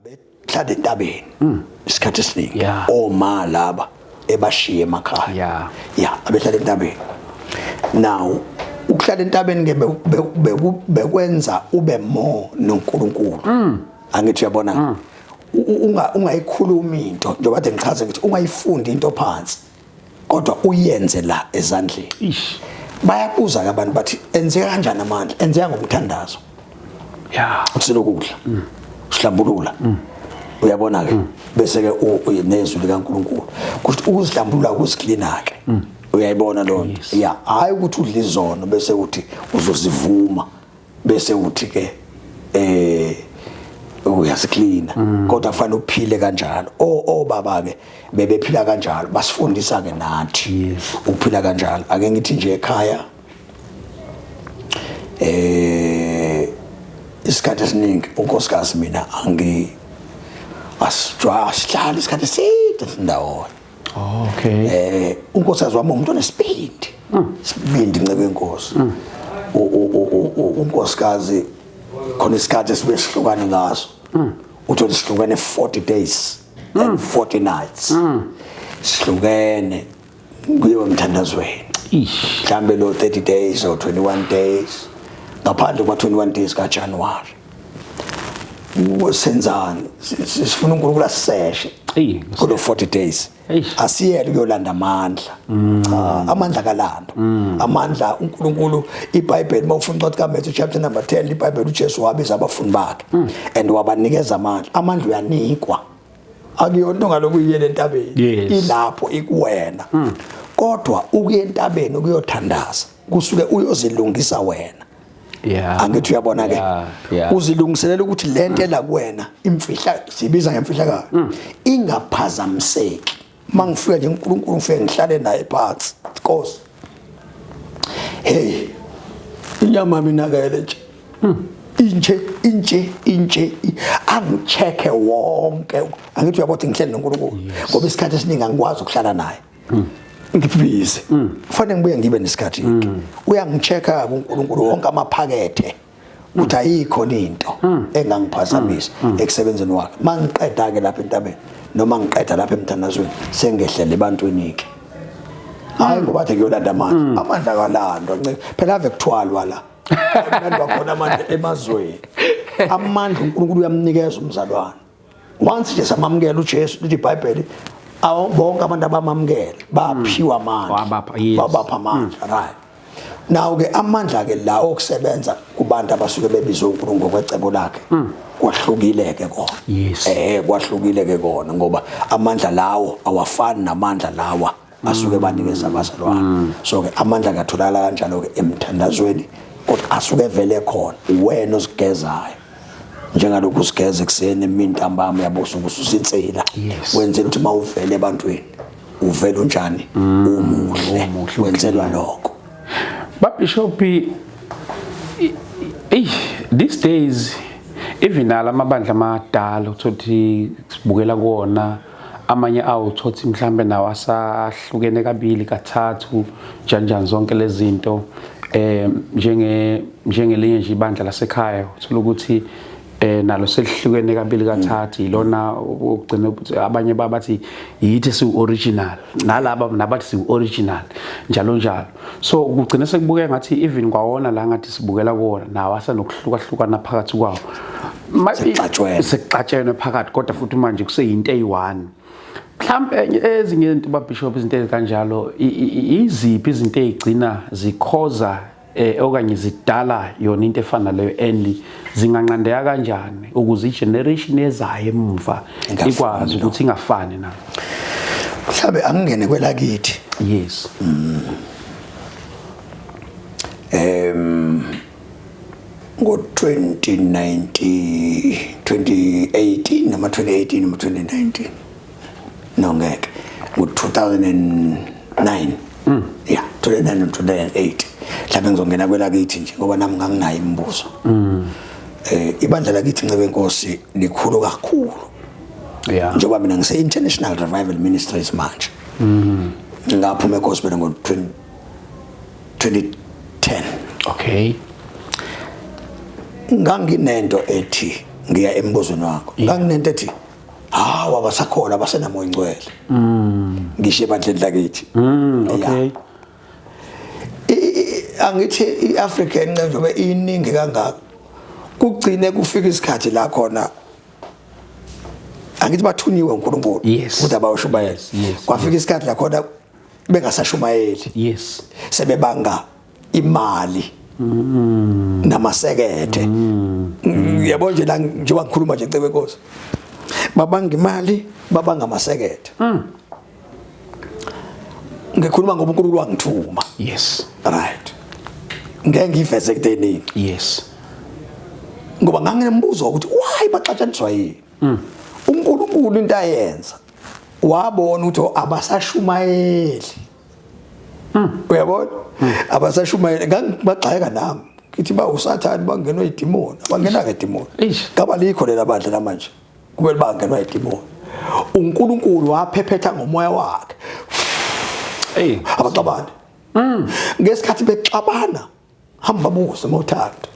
Abehlala entabeni isikhathi esiningi. Oma laba ebashiye emakhaya. Yeah, abehlala entabeni. Now ukuhlala entabeni ke bekwenza ube more noNkulunkulu. Angithi uyabona, ungayikhulumi into, njengoba kade ngichaze ngithi ungayifundi into phansi, kodwa uyenze la ezandleni. Bayabuza ke abantu, bathi enzeka kanjani amandla? Enzeka ngomthandazo. Ukusela ukudla, usihlambulula, uyabona ke, bese ke nezwi likaNkulunkulu, kusho ukuzihlambulula, ukuziklina ke, uyayibona lo nto? Yeah, hayi ukuthi udla izono bese uthi uzozivuma, bese uthi ke uyaziklina, kodwa kufanele uphile kanjalo. O baba ke bebephila kanjalo, basifundisa ke nathi ukuphila kanjalo. Ake ngithi nje ekhaya isikhathi esiningi unkosikazi mina angi asijwa asihlali isikhathi eside sindawonye. Unkosikazi wami umuntu onesibindi, isibindi, ncebe inkosi. Unkosikazi khona isikhathi esibuye sihlukane ngaso, uthole sihlukene 40 days and 40 nights, sihlukene kuyiwe emthandazweni. Mhlambe lo 30 days or 21 days, ngaphandle kwa 21 days kaJanuary. Senzani? Sifuna uNkulunkulu asiseshe kulo 40 days. Asiyele kuyolanda amandla. Cha, amandla kalando, amandla uNkulunkulu. iBhayibheli, mawufuna incwadi kaMatthew chapter number 10, iBhayibheli, uJesu wabiza abafundi bakhe and wabanikeza amandla. Amandla uyanikwa, akuyona ngalokhu uyele entabeni. Ilapho ikuwena, kodwa ukuya entabeni ukuyothandaza kusuke uyozilungisa wena. Angithi uyabona ke? Yeah. Uzilungiselela ukuthi lento ela kuwena, imfihla, sibiza ngemfihlakalo, ingaphazamiseki. Mangifika nje uNkulunkulu, ngifike ngihlale naye phansi, Nkosi, hey, inyama minakele nje, inje inje inje, angichecke wonke. Angithi uyabona ukuthi ngihleli noNkulunkulu, ngoba isikhathi esiningi angikwazi ukuhlala naye, ngibhizi, kufanele ngibuye ngibe nesikhathi. Uyangichecka uNkulunkulu wonke amaphakethe ukuthi ayikho into engangiphazamisa ekusebenzeni wakhe. Mangiqeda ke lapha entabeni noma ngiqeda lapha emthandazweni, sengehlela ebantwini ke. Hayi, ngoba athi kuyolanda amandla, amandla akalandwa phela, ave kuthwalwa la, kulandwa khona amandla emazweni. Amandla uNkulunkulu uyamnikeza umzalwane once nje samamukela uJesu. Lithi iBhayibheli, bonke abantu abamamukela baphiwa amandla. Wabapha, yes. Wabapha amandla, right? Now ke amandla ke la okusebenza kubantu abasuke bebizwe uNkulunkulu ngokwecebo lakhe kwahlukile ke kona. Kwahlukile ke kona, ngoba amandla lawo awafani namandla lawa asuke banikeza abazalwane. So ke amandla katholakala kanjalo ke emthandazweni, kodwa asuke vele khona, wena osigezayo njengalokhu usigeza ekuseni, emini, ntambama, yabo, usuke ususa insila. Wenzela ukuthi uma uvele ebantwini uvele unjani? Umuhle. Umuhle. Wenzelwa lokho. Babishop, ey, these days even nala mabandla amadala uthothi sibukela kuwona, amanye awo uthothi mhlambe nawo asahlukene kabili, kathathu, njani zonke lezi zinto, njengelinye nje ibandla lasekhaya, uthola ukuthi nalo selihlukene kabili, kathathu. Ilona ukugcina ukuthi abanye babathi yithi siwu original, nalaba nabathi siwu original, njalo njalo. So kugcina sekubukeka ngathi even kwawona la ngathi sibukela kuwona nawo asenokuhlukahlukana phakathi kwawo. Sekuxatshwene. Sekuxatshene phakathi, kodwa futhi manje kuseyinto eyi-one. Mhlawumbe enye ezinye izinto, babishop, izinto ezikanjalo, iziphi izinto ey'gcina zikhoza okanye zidala yona into efana leyo, and zinganqandeka kanjani ukuze igeneration ezayo emva Ingafani ikwazi lo. ukuthi ingafani na? Mhlawumbe angingene kwelakithi. Ngo 2019, 2018 noma 2018 noma 2019, no, ngeke, ngo 2009, yeah, 2009 no 2008 mhlawumbe. Ngizongena kwelakithi nje ngoba nami nganginayo imibuzo. Ibandla lakithi, ncebe inkosi, likhulu kakhulu. Njengoba mina ngise International Revival Ministries manje, ngaphuma egospel ngo 2010. Nganginento ethi Ngiya embuzweni wakho. Nganginento ethi hawu, abasakhona, abasenamoya ingcwele. Ngisho ebandleni lakithi. Okay. Angithi iAfrican njengoba iningi kangaka, kugcine kufika isikhathi la khona angithi bathunyiwe uNkulunkulu ukuthi abayoshumayela. Kwafika isikhathi la khona bengasashumayeli, sebebanga imali namasekethe. Yabo nje la, njengoba ngikhuluma nje, ncebe Nkosi, babanga imali, babanga amasekethe. Ngikhuluma ngoba uNkulunkulu wangithuma. Right, ngeke ngiveze kuteningi ngoba nganginembuzo ukuthi why baxatshaniswa yini. UNkulunkulu into ayenza, wabona ukuthi abasashumayeli, uyabona, abasashumayeli. Ngangibagxeka nami ngithi ba usathani, bangenwa idimoni, abangena ke idimoni. Ngaba likho lela bandla namanje kube bangenwa idimoni. uNkulunkulu waphephetha ngomoya wakhe. Hey. Abaxabane. Ngesikhathi bexabana, hamba buze mawuthanda,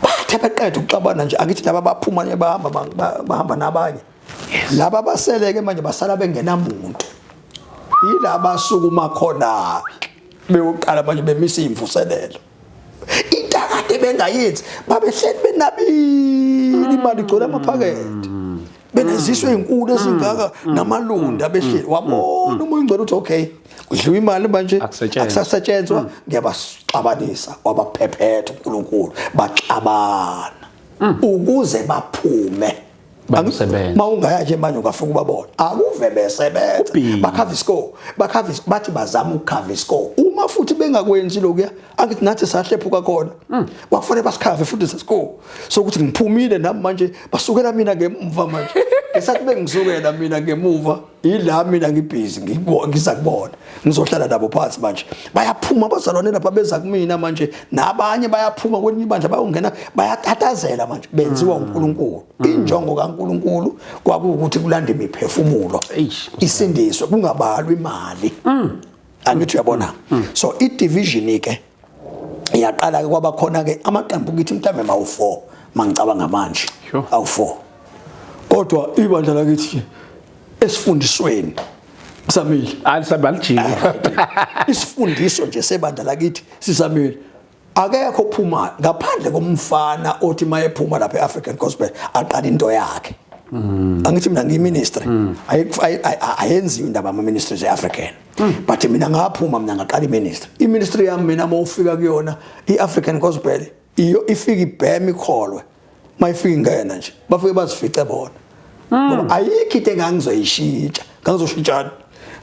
bathe beqeda ukuxabana nje, angithi laba baphuma nje, bahamba, bahamba nabanye. Laba baseleke manje basala bengenamuntu. Yilaba basukuma khona beyoqala manje bemisa imvuselelo, into akade bengayenzi. Babehleli benabile, imali igcwele amaphakethe, beneziswe ey'nkulu ezingaka namalunda, behleli. Wabona umoya ungcwele ukuthi okay, kudliwa imali manje. Akusetshenzwa. Akusasetshenzwa, ngiyabaxabanisa. Wabaphephetha uNkulunkulu, baxabana ukuze baphume. Bayosebenza. Mawungaya nje manje ungafika ubabona akuve besebenza. Kubhizi. Bakhava iscore, bakhava, bathi bazama ukukhava iscore. Uma futhi bengakwenzi lokuya, angithi nathi sahlephuka khona, kwakufanele basikhave futhi sescore sokuthi ngiphumile nami manje, basukela mina ngemuva manje. Ngesathi bengisukela mina ngemuva, yila mina ngibhizi, ngiza kubona, ngizohlala nabo phansi manje. Bayaphuma abazalwane lapha, beza kumina manje, nabanye bayaphuma kwelinye ibandla bayongena, bayatatazela manje, benziwa uNkulunkulu. Injongo kaNkulunkulu kwakuwukuthi kulande imiphefumulo isindiswe, kungabalwa imali. Angithi uyabona? So i-division ke iyaqala ke, kwaba khona ke amaqembu kithi mhlawumbe mawu4 mangicabanga manje. Awu4, kodwa ibandla lakithi esifundisweni samile. Alisabalijiki. Isifundiso nje sebandla lakithi sisamile. Akekho ophuma ngaphandle komfana othi mayephuma lapha e-African Gospel aqala into yakhe. Angithi mina ngiyiministry, ayenziwe indaba ama-ministries e-African, but mina ngaphuma, mina ngaqala iministry. Iministry yami mina, uma ufika kuyona i-African Gospel, iyo ifika ibheme ikholwe, mayifika ingena nje bafike bazifice bona, ngoba ayikho into engangizoyishintsha. Ngangizoshintshani?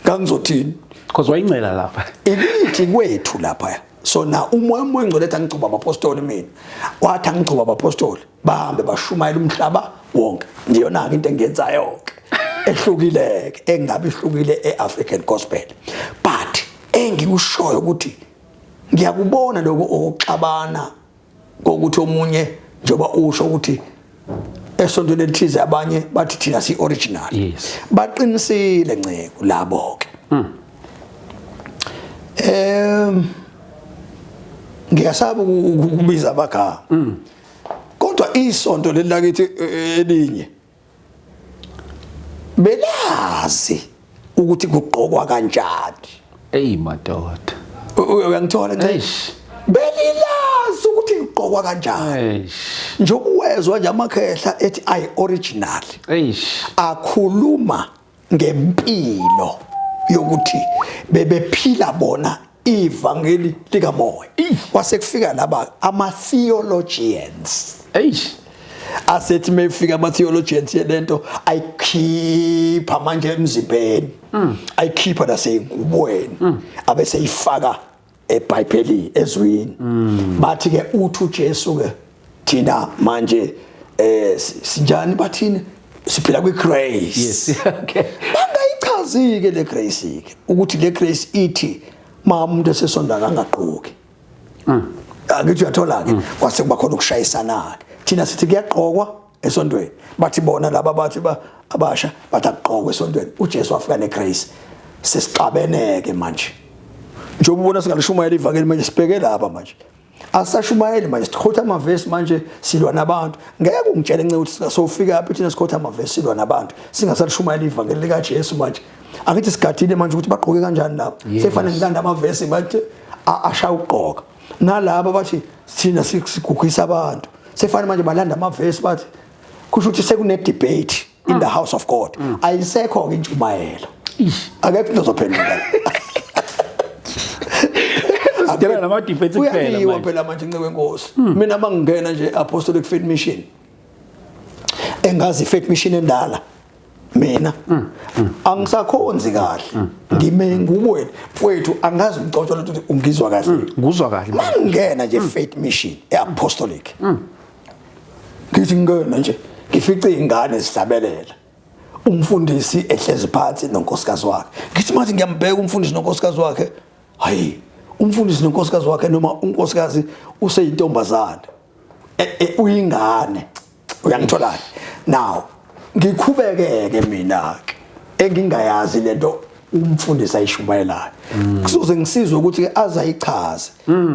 Ngangizothini? Because wayincela lapha. Ikithi kwethu lapha. So na umoya oyingcwele ethi angigcoba abapostoli mina, wathi angigcoba abapostoli bahambe bashumayela umhlaba wonke. Ngiyona-ke into engiyenzayo-ke ehlukile-ke, engabe ihlukile e-African Gospel, but engikushoyo ukuthi ngiyakubona lokho okuxabana kokuthi omunye, njengoba usho ukuthi esontweni elithize abanye bathi thina si-original. Baqinisile, nceku, labo-ke. Ngiyasaba ukubiza amagama, kodwa isonto leli lakithi elinye belazi ukuthi kugqokwa kanjani. Eyi madoda. Uyangithola nje? Eish. Belilazi ukuthi kugqokwa kanjani. Eish. Njengoba uwezwa nje amakhehla ethi ayi original, Eish. akhuluma ngempilo yokuthi bebephila bona ivangeli likamoya. Kwase kufika laba ama theologians. Eish. Asethi mefika ama theologians lento ayikhipha manje emzimbeni, ayikhipha naseyingubweni, abese ifaka eBhayibhelini, ezwini. Bathi ke uthi uJesu ke thina manje sinjani, bathini, siphila kwi grace. Bangayichazi ke le grace ke, ukuthi le grace ithi ma umuntu esesonda akangagqoki. Angithi uyathola ke, kwase kuba khona ukushayisana ke. Thina sithi kuyagqokwa esontweni, bathi bona laba, bathi ba abasha bathi akugqokwe esontweni, uJesu wafika negrace. Sesixabeneke manje, njengoba ubona singalishumayela ivangeli manje, sibheke lapha manje. Asashumayeli manje, sikhotha amavesi manje, silwa nabantu. Ngeke ungitshele nce ukuthi sofika aphi thina sikhotha amavesi, silwa nabantu, singasalishumayela ivangeli likaJesu manje. Angithi sigadile manje ukuthi bagqoke kanjani lapho. Sefane ngilanda amavesi manje ashaya ukugqoka. Nalabo bathi thina sigugisa abantu, sefane manje balanda amavesi, bathi kusho ukuthi sekune debate in the house of God. Ayisekho ke intshumayelo, akekho into ozophendula. Sidela nama debate kuphela. Kuyaliwa phela manje, nceke wenkosi. Mina mangingena nje Apostolic Faith Mission, engazi Faith Mission endala, mina angisakhonzi kahle, ngime ngubweni mfowethu, angazi umcotsho ukuthi ungizwa kahle. Nguzwa kahle. Mangingena nje Faith Mission eApostolic, ngithi ngena nje ngifice ingane zihlabelela, umfundisi ehlezi phansi nonkosikazi wakhe. Ngithi manje ngiyambheka umfundisi nonkosikazi wakhe, hayi, umfundisi nonkosikazi wakhe, noma unkosikazi useyintombazane, uyingane, uyangithola? Now ngikhubekeke mina ke engingayazi lento umfundisi ayishumayelayo, kusuze ngisizwe ukuthi ke azayichaze,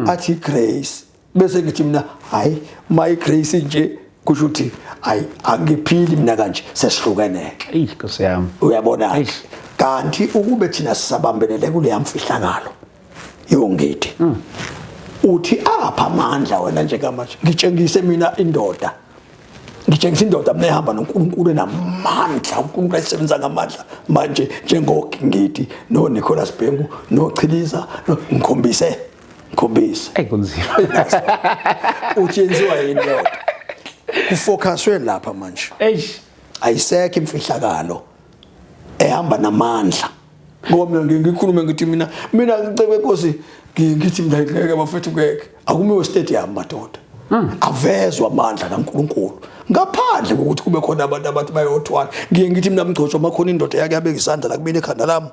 athi grace, bese ngithi mina, hayi, my grace nje kusho ukuthi hayi, angiphili mina kanje, sesihlukeneke. Eyi Nkosi yami. Uyabona? Eish. Kanti ukube thina sisabambelele kuleya mfihlakalo yongithi uthi apha amandla wena njengamanje, ngitshengise mina indoda, ngitshengisa indoda mina ehamba noNkulunkulu, enamandla, uNkulunkulu ayisebenza ngamandla manje njengoGingidi no Nicholas Bhengu noChiliza ngikhombise, ngikhombise. Eyi, kunzima. Uthi yenziwa yini leyo? Kufocuswe lapha manje. Eish. Ayisekho imfihlakalo ehamba namandla, ngoba mina ngikhulume ngithi mina ngicebe Nkosi, ngithi mina ngeke bafethu, ngeke, akumiwe stadium madoda, avezwa amandla kaNkuluNkulu ngaphandle kokuthi kube khona abantu abathi bayothwala. Ngiye ngithi mina, mgcotshwa, makhona indoda yake yabeka isandla la kumina ekhanda lami,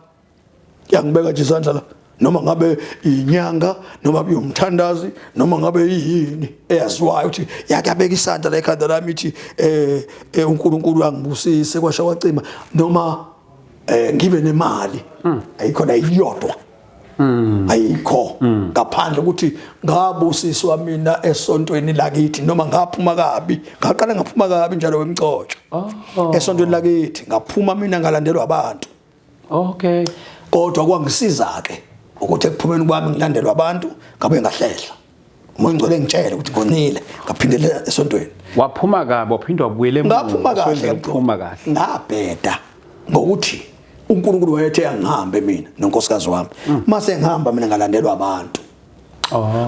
yangibeka nje isandla la, noma ngabe inyanga, noma kuyumthandazi, noma ngabe yini eyaziwayo ukuthi yake yabeka isandla la ekhanda lami, ithi uNkulunkulu angibusise, kwasha kwacima, noma ngibe nemali, ayikho la iyodwa, ayikho, ngaphandle ukuthi ngabusiswa mina esontweni lakithi, noma ngaphuma kabi, ngaqala ngaphuma kabi njalo wemcotsho esontweni lakithi, ngaphuma mina ngalandelwa abantu. Kodwa kwangisiza ke ukuthi ekuphumeni kwami ngilandelwa abantu, ngabe ngahlehla, umoya ngcwele ngitshele ukuthi ngonile, ngaphindela esontweni. Waphuma kabi, waphinde wabuyela emuva. Ngaphuma kahle. Uphuma kahle. Ngabheda ngokuthi uNkulunkulu wayethe angihambe mina nonkosikazi wami. Mase ngihamba mina ngalandelwa abantu,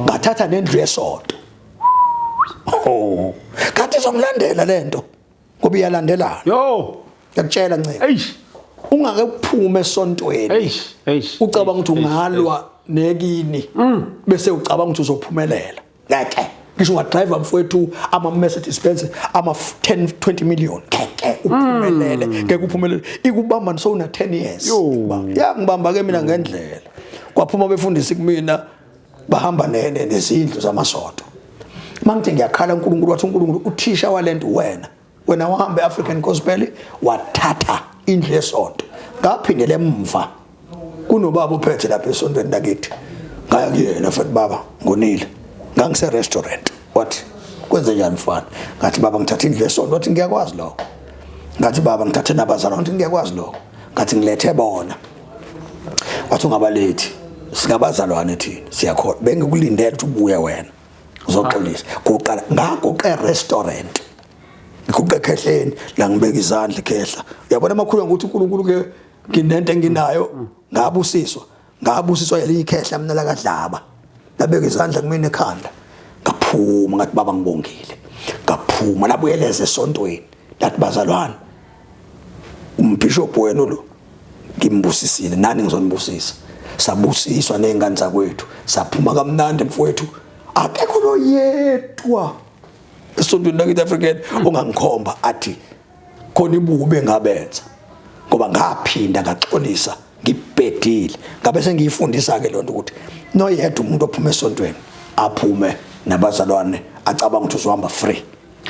ngathatha nendlu yesonto. Oh, kanti izongilandela lento ngoba iyalandelana. Yo. Ngiyakutshela ncebo, Eish. ungake uphume esontweni Eish. Eish. ucabanga ukuthi ungalwa nekini bese ucabanga ukuthi uzophumelela. Ngeke. Ngisho ungadrive mfowethu ama Mercedes Benz ama 10 20 million, ngeke uphumelele, ngeke uphumelele. Ikubamba so una 10 years. Yo. Yangibamba ke mina ngendlela, kwaphuma befundisi kumina, bahamba nene nezindlu zamasonto. Mangithi ngiyakhala uNkulunkulu, wathi uNkulunkulu, uthisha walento wena, wena wahamba eAfrican Gospel, wathatha indlu yesonto. Ngaphindele emva, kunobaba uphethe lapha esontweni lakithi, ngaya kuyena futhi, "Baba, ngonile." Ngangise restaurant. Wathi, "Kwenze njani mfana?" Ngathi, "Baba, ngithatha indlu yesonto." Wathi, "Ngiyakwazi lokho." Ngathi, "Baba, ngithathe nabazalwane." Wathi, "Ngiyakwazi lokho." Ngathi, "Ngilethe bona." Wathi, "Ungabalethi, singabazalwane thina, siyakhona, bengikulindele ukuthi ubuye wena uzoxolisa." Guqa. Ngaguqa e-restaurant, ngiguqe ekhehleni la, ngibeka izandla ikhehla. Uyabona amakhulu ukuthi uNkulunkulu ke nginento enginayo, ngabusiswa, ngabusiswa yelinye ikhehla mina lakadlaba, labeka izandla kumina ekhanda, ngaphuma. Ngathi, "Baba, ngibongile." Ngaphuma, labuyeleza esontweni, lathi, "Bazalwane, umbishop wenu lo ngimbusisile, nani ngizonibusisa." Sabusiswa nezingane zakwethu, saphuma kamnandi mfowethu. Akekho lo yedwa esontweni lakithi African ongangikhomba athi khona ibubi engabenza, ngoba ngaphinda ngaxolisa ngibhedile. Ngabe sengiyifundisa ke lonto ukuthi noyedwa umuntu ophuma esontweni aphume nabazalwane acabanga ukuthi uzohamba free,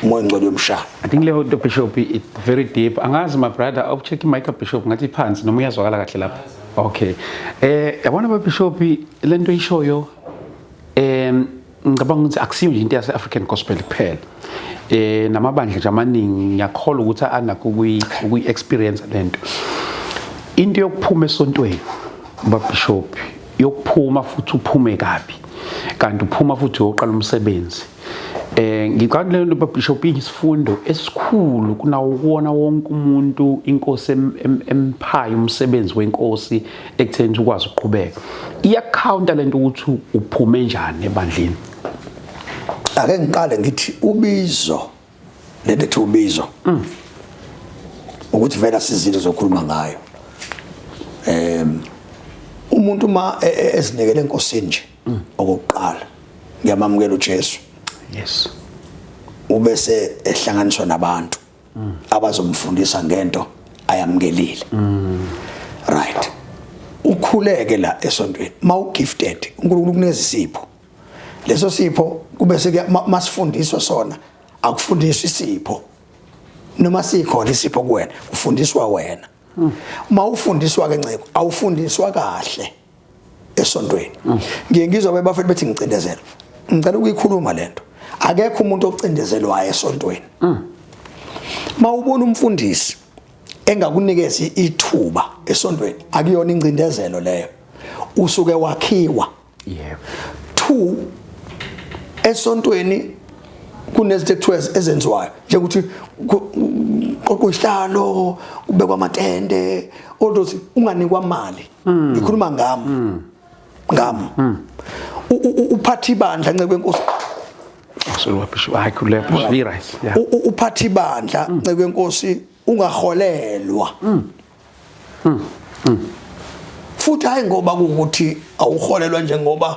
umoya ngcwele yomshaya. I think leyo nto, Bishop, it very deep. Angazi, my brother, awucheck mic, Bishop, ngathi phansi noma uyazwakala kahle lapha. Okay. Yabona ba Bishop, lento ishoyo Ngicabanga ukuthi akusiyo nje into yase African gospel kuphela. Namabandla nje amaningi ngiyakholwa ukuthi anakho ukuyi experience lento. Into yokuphuma esontweni babishop, yokuphuma futhi uphume kabi. Kanti uphuma futhi uyoqala umsebenzi. Ngicabanga le nto babishop isifundo esikhulu kunawo kuwona wonke umuntu inkosi emphayo umsebenzi wenkosi ekutheni ukwazi ukuqhubeka. Iyacounta lento ukuthi uphume njani ebandleni. Ake ngiqale ngithi ubizo, lento ethi ubizo ukuthi vele sizile zokhuluma ngayo. Umuntu uma ezinikele enkosini nje okokuqala ngiyamamukela uJesu. Yes. Ubese ehlanganiswa nabantu abazomfundisa ngento ayamkelile. Right. Ukhuleke la esontweni mawugifted, uNkulunkulu kunikeza isipho. Leso sipho kube seke masifundiswa sona, akufundiswa isipho. Noma sikhona isipho kuwena, kufundiswa wena. Mawufundiswa ke nceko, awufundiswa kahle esontweni. Ngiye ngizwa bebafethu bethi ngicindezela. Ngicela ukuyikhuluma lento. Akekho umuntu ocindezelwayo esontweni. Mawubona umfundisi engakunikeza ithuba esontweni, akuyona ingcindezelo leyo. Usuke wakhiwa. Yebo. 2 esontweni kunezinto ekuthiwa ezenziwayo njengokuthi qoqwa isihlalo, kubekwa amatende, odothi unganikwa imali. Ngikhuluma ngami. Ngami. Uphatha ibandla nceke wenkosi. Sorry wabisho, hayi khuleka, be right. Yeah. Uphatha ibandla nceke wenkosi ungaholelwa. Futhi hayi ngoba kuukuthi awuholelwa njengoba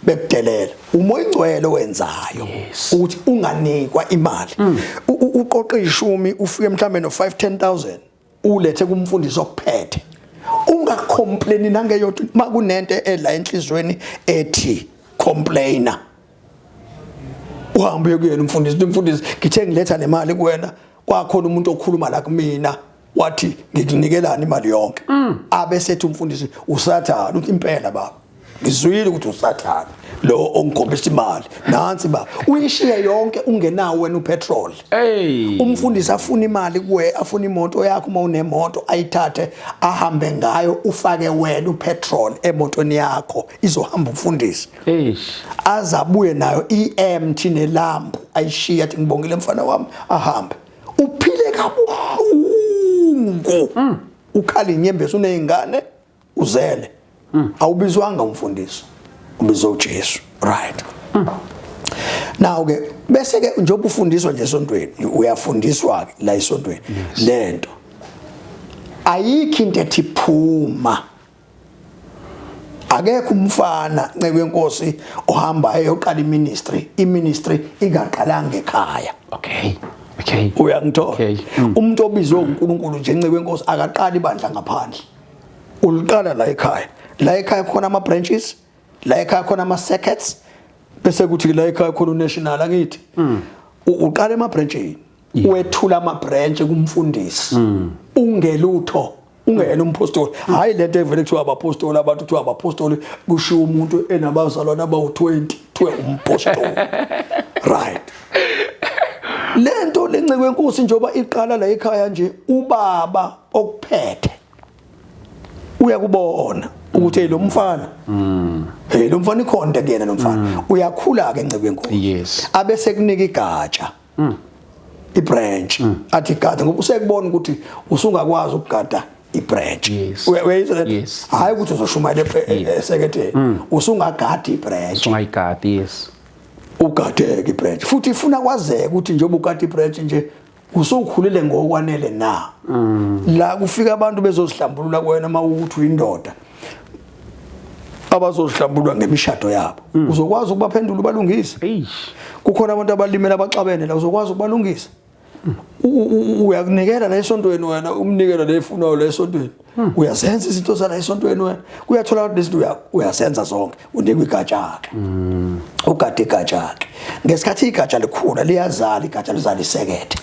bekudelela, umoya ingcwele wenzayo ukuthi unganikwa imali. Uqoqe ishumi ufike mhlambe no 5 10000 ulethe kumfundisi okuphethe. Ungacomplaini nangeyodwa makunento edla enhlizweni ethi complainer. Uhambe kuyena umfundisi, umfundisi ngithe ngiletha nemali kuwena, kwakhona umuntu okhuluma la kumina wathi ngikunikelani imali yonke. Abe sethi umfundisi usathana, uthi impela baba ngizwile ukuthi usathana lo ongikhombisa imali, nansi baba uyishiye yonke ungenawo wena upetrol. Hey. Umfundisi afuna imali kuwe, afuna imoto yakho uma unemoto ayithathe ahambe ngayo, ufake wena upetrol emotweni yakho izohamba umfundisi. Eish. Azabuye nayo iempty nelambu ayishiya athi ngibongile mfana wami ahambe. Uphile kabuhlungu. Ukhala inyembezi unezingane uzele. Awubizwanga umfundisi, ubizwa uJesu. Right. Now ke bese ke njengoba ufundiswa nje esontweni, uyafundiswa ke la esontweni lento. Ayikho into ethi phuma. Akekho umfana nceke wenkosi ohamba eyoqala iministry, iministry ingaqalanga ekhaya. Okay. Okay. Uyangithola? Okay. Umuntu obizwe uNkulunkulu nje nceke wenkosi akaqali ibandla ngaphandle. Uliqala la ekhaya. La ekhaya khona ama branches, la ekhaya khona ama circuits, bese kuthi la ekhaya khona unational angithi. Uqala ema branchini. Wethula ama branch kumfundisi. Ungelutho. Ungeyena umpostoli. Hayi lento evele kuthiwa abapostoli, abantu kuthiwa abapostoli kushiwo umuntu enabazalwane abawu20 kuthiwe umpostoli. Right. Lento lenceke wenkosi njengoba iqala la ekhaya nje ubaba okuphethe uyakubona ukuthi hey lo mfana, hey lo mfana ikhonde kuyena lo mfana, uyakhula ke nceke wenkosi. Abese kunika igatsha, ibranch, athi gada ngoba usekubona ukuthi usungakwazi ukugada ibranch. Uyayizwa lento? Yes. Hayi ukuthi uzoshumayela eseketheni, usungagada ibranch. Usungayigadi, yes. Ugadeke ibranch futhi ifuna kwazeke ukuthi njengoba ugada ibranch nje usukhulile ngokwanele na. La kufika abantu bezozihlambulula kuwena uma ukuthi uyindoda, abazozihlambulula ngemishado yabo, uzokwazi ukubaphendula ubalungise. Eish. Kukhona abantu abalimela abaxabene la, uzokwazi ukubalungisa. Uyakunikela la esontweni wena, umnikelo le efunayo la esontweni, uyazenza izinto zala esontweni wena, kuyatholakala lezinto uyazenza zonke, unikwa igatsha ke, ugade igatsha ke. Ngesikhathi igatsha likhula liyazala, igatsha lizala isekethe.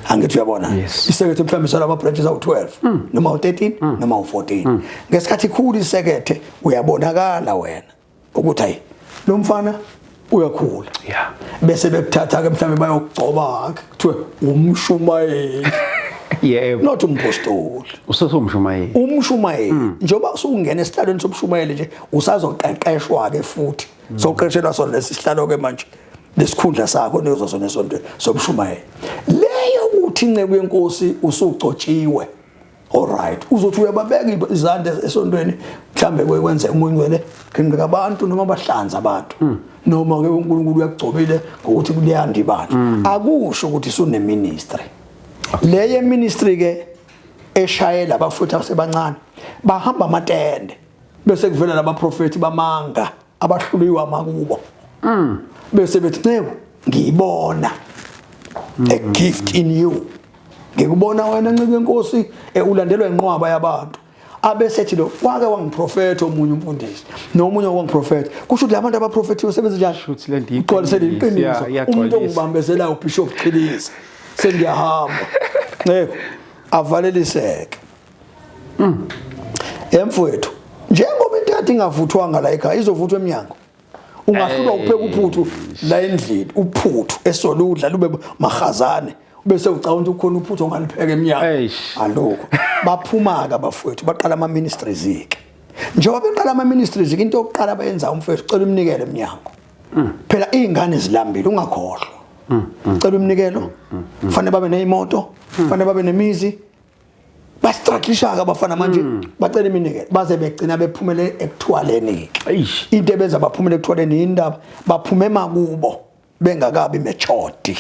Angithi uyabona? Yes. Isekethe mhlawumbe sala ama branches awu12 noma u13 noma u14. Ngesikhathi ikhula isekethe uyabonakala wena ukuthi hayi lo mfana Uyakhula. Bese bekuthatha ke mhlawumbe bayokugcoba ke, kuthiwe umshumayeli. Not umpostoli. Usesumshumayeli. Umshumayeli. Njengoba usungena esihlalweni sobushumayeli nje, usazoqeqeshwa ke futhi. Soqeqeshelwa sona lesi sihlalo ke manje, lesikhundla sakho lezo sona esontweni sobushumayeli. Leyo kuthi inceku yenkosi usugcotshiwe. Alright, uzothi uyababeka izandla esontweni, mhlambe kwenzeka umoya ongcwele ginqika abantu noma bahlanza abantu. Noma ke uNkulunkulu uyakugcobile ngokuthi kuleyanda ibandla. Akusho ukuthi usune ministry. Leye ministry ke eshayela abafuthi asebancane bahamba amatende, bese kuvela labaprofeti bamanga abahluliwe amakubo. Bese bethi, "Nceku, ngiyibona a gift in you, ngikubona wena nceku yenkosi, ulandelwa inqwaba yabantu." Abesethi lo wake wangiprofetha omunye umfundisi nomunye wangiprofetha, kusho ukuthi labantu abaprofethiwe sebenza njani? Shuthi le nto igcwalisele iqiniso, iqiniso. Iyagcwalisa. Umuntu ongibambezelayo uBishop Chiliza, sengiyahamba nceku, avaleliseke emfowethu. Njengoba into yathi ingavuthwanga la ekhaya, izovuthwa eminyango. Ungahlulwa ukupheka uphuthu la endlini, uphuthu esoludla lube mahazane, bese ucabanga ukuthi ukhona uphuthu ongalipheka eminyango. Eish. Alukho. Baphuma ke abafowethu, baqala ama ministries ke. Njengoba beqala ama ministries ke, into yokuqala abayenza, umfowethu, cela umnikelo eminyango. Phela izingane zilambile, ungakhohlwa, cela umnikelo. Kufanele babe nezimoto, kufanele babe nemizi. Bastrugglisha ke abafana manje, bacela iminikelo baze begcina bephumele ekuthwaleni ke. Eish. Into ebenza baphumele ekuthwaleni indaba baphume emakubo bengakabi matured.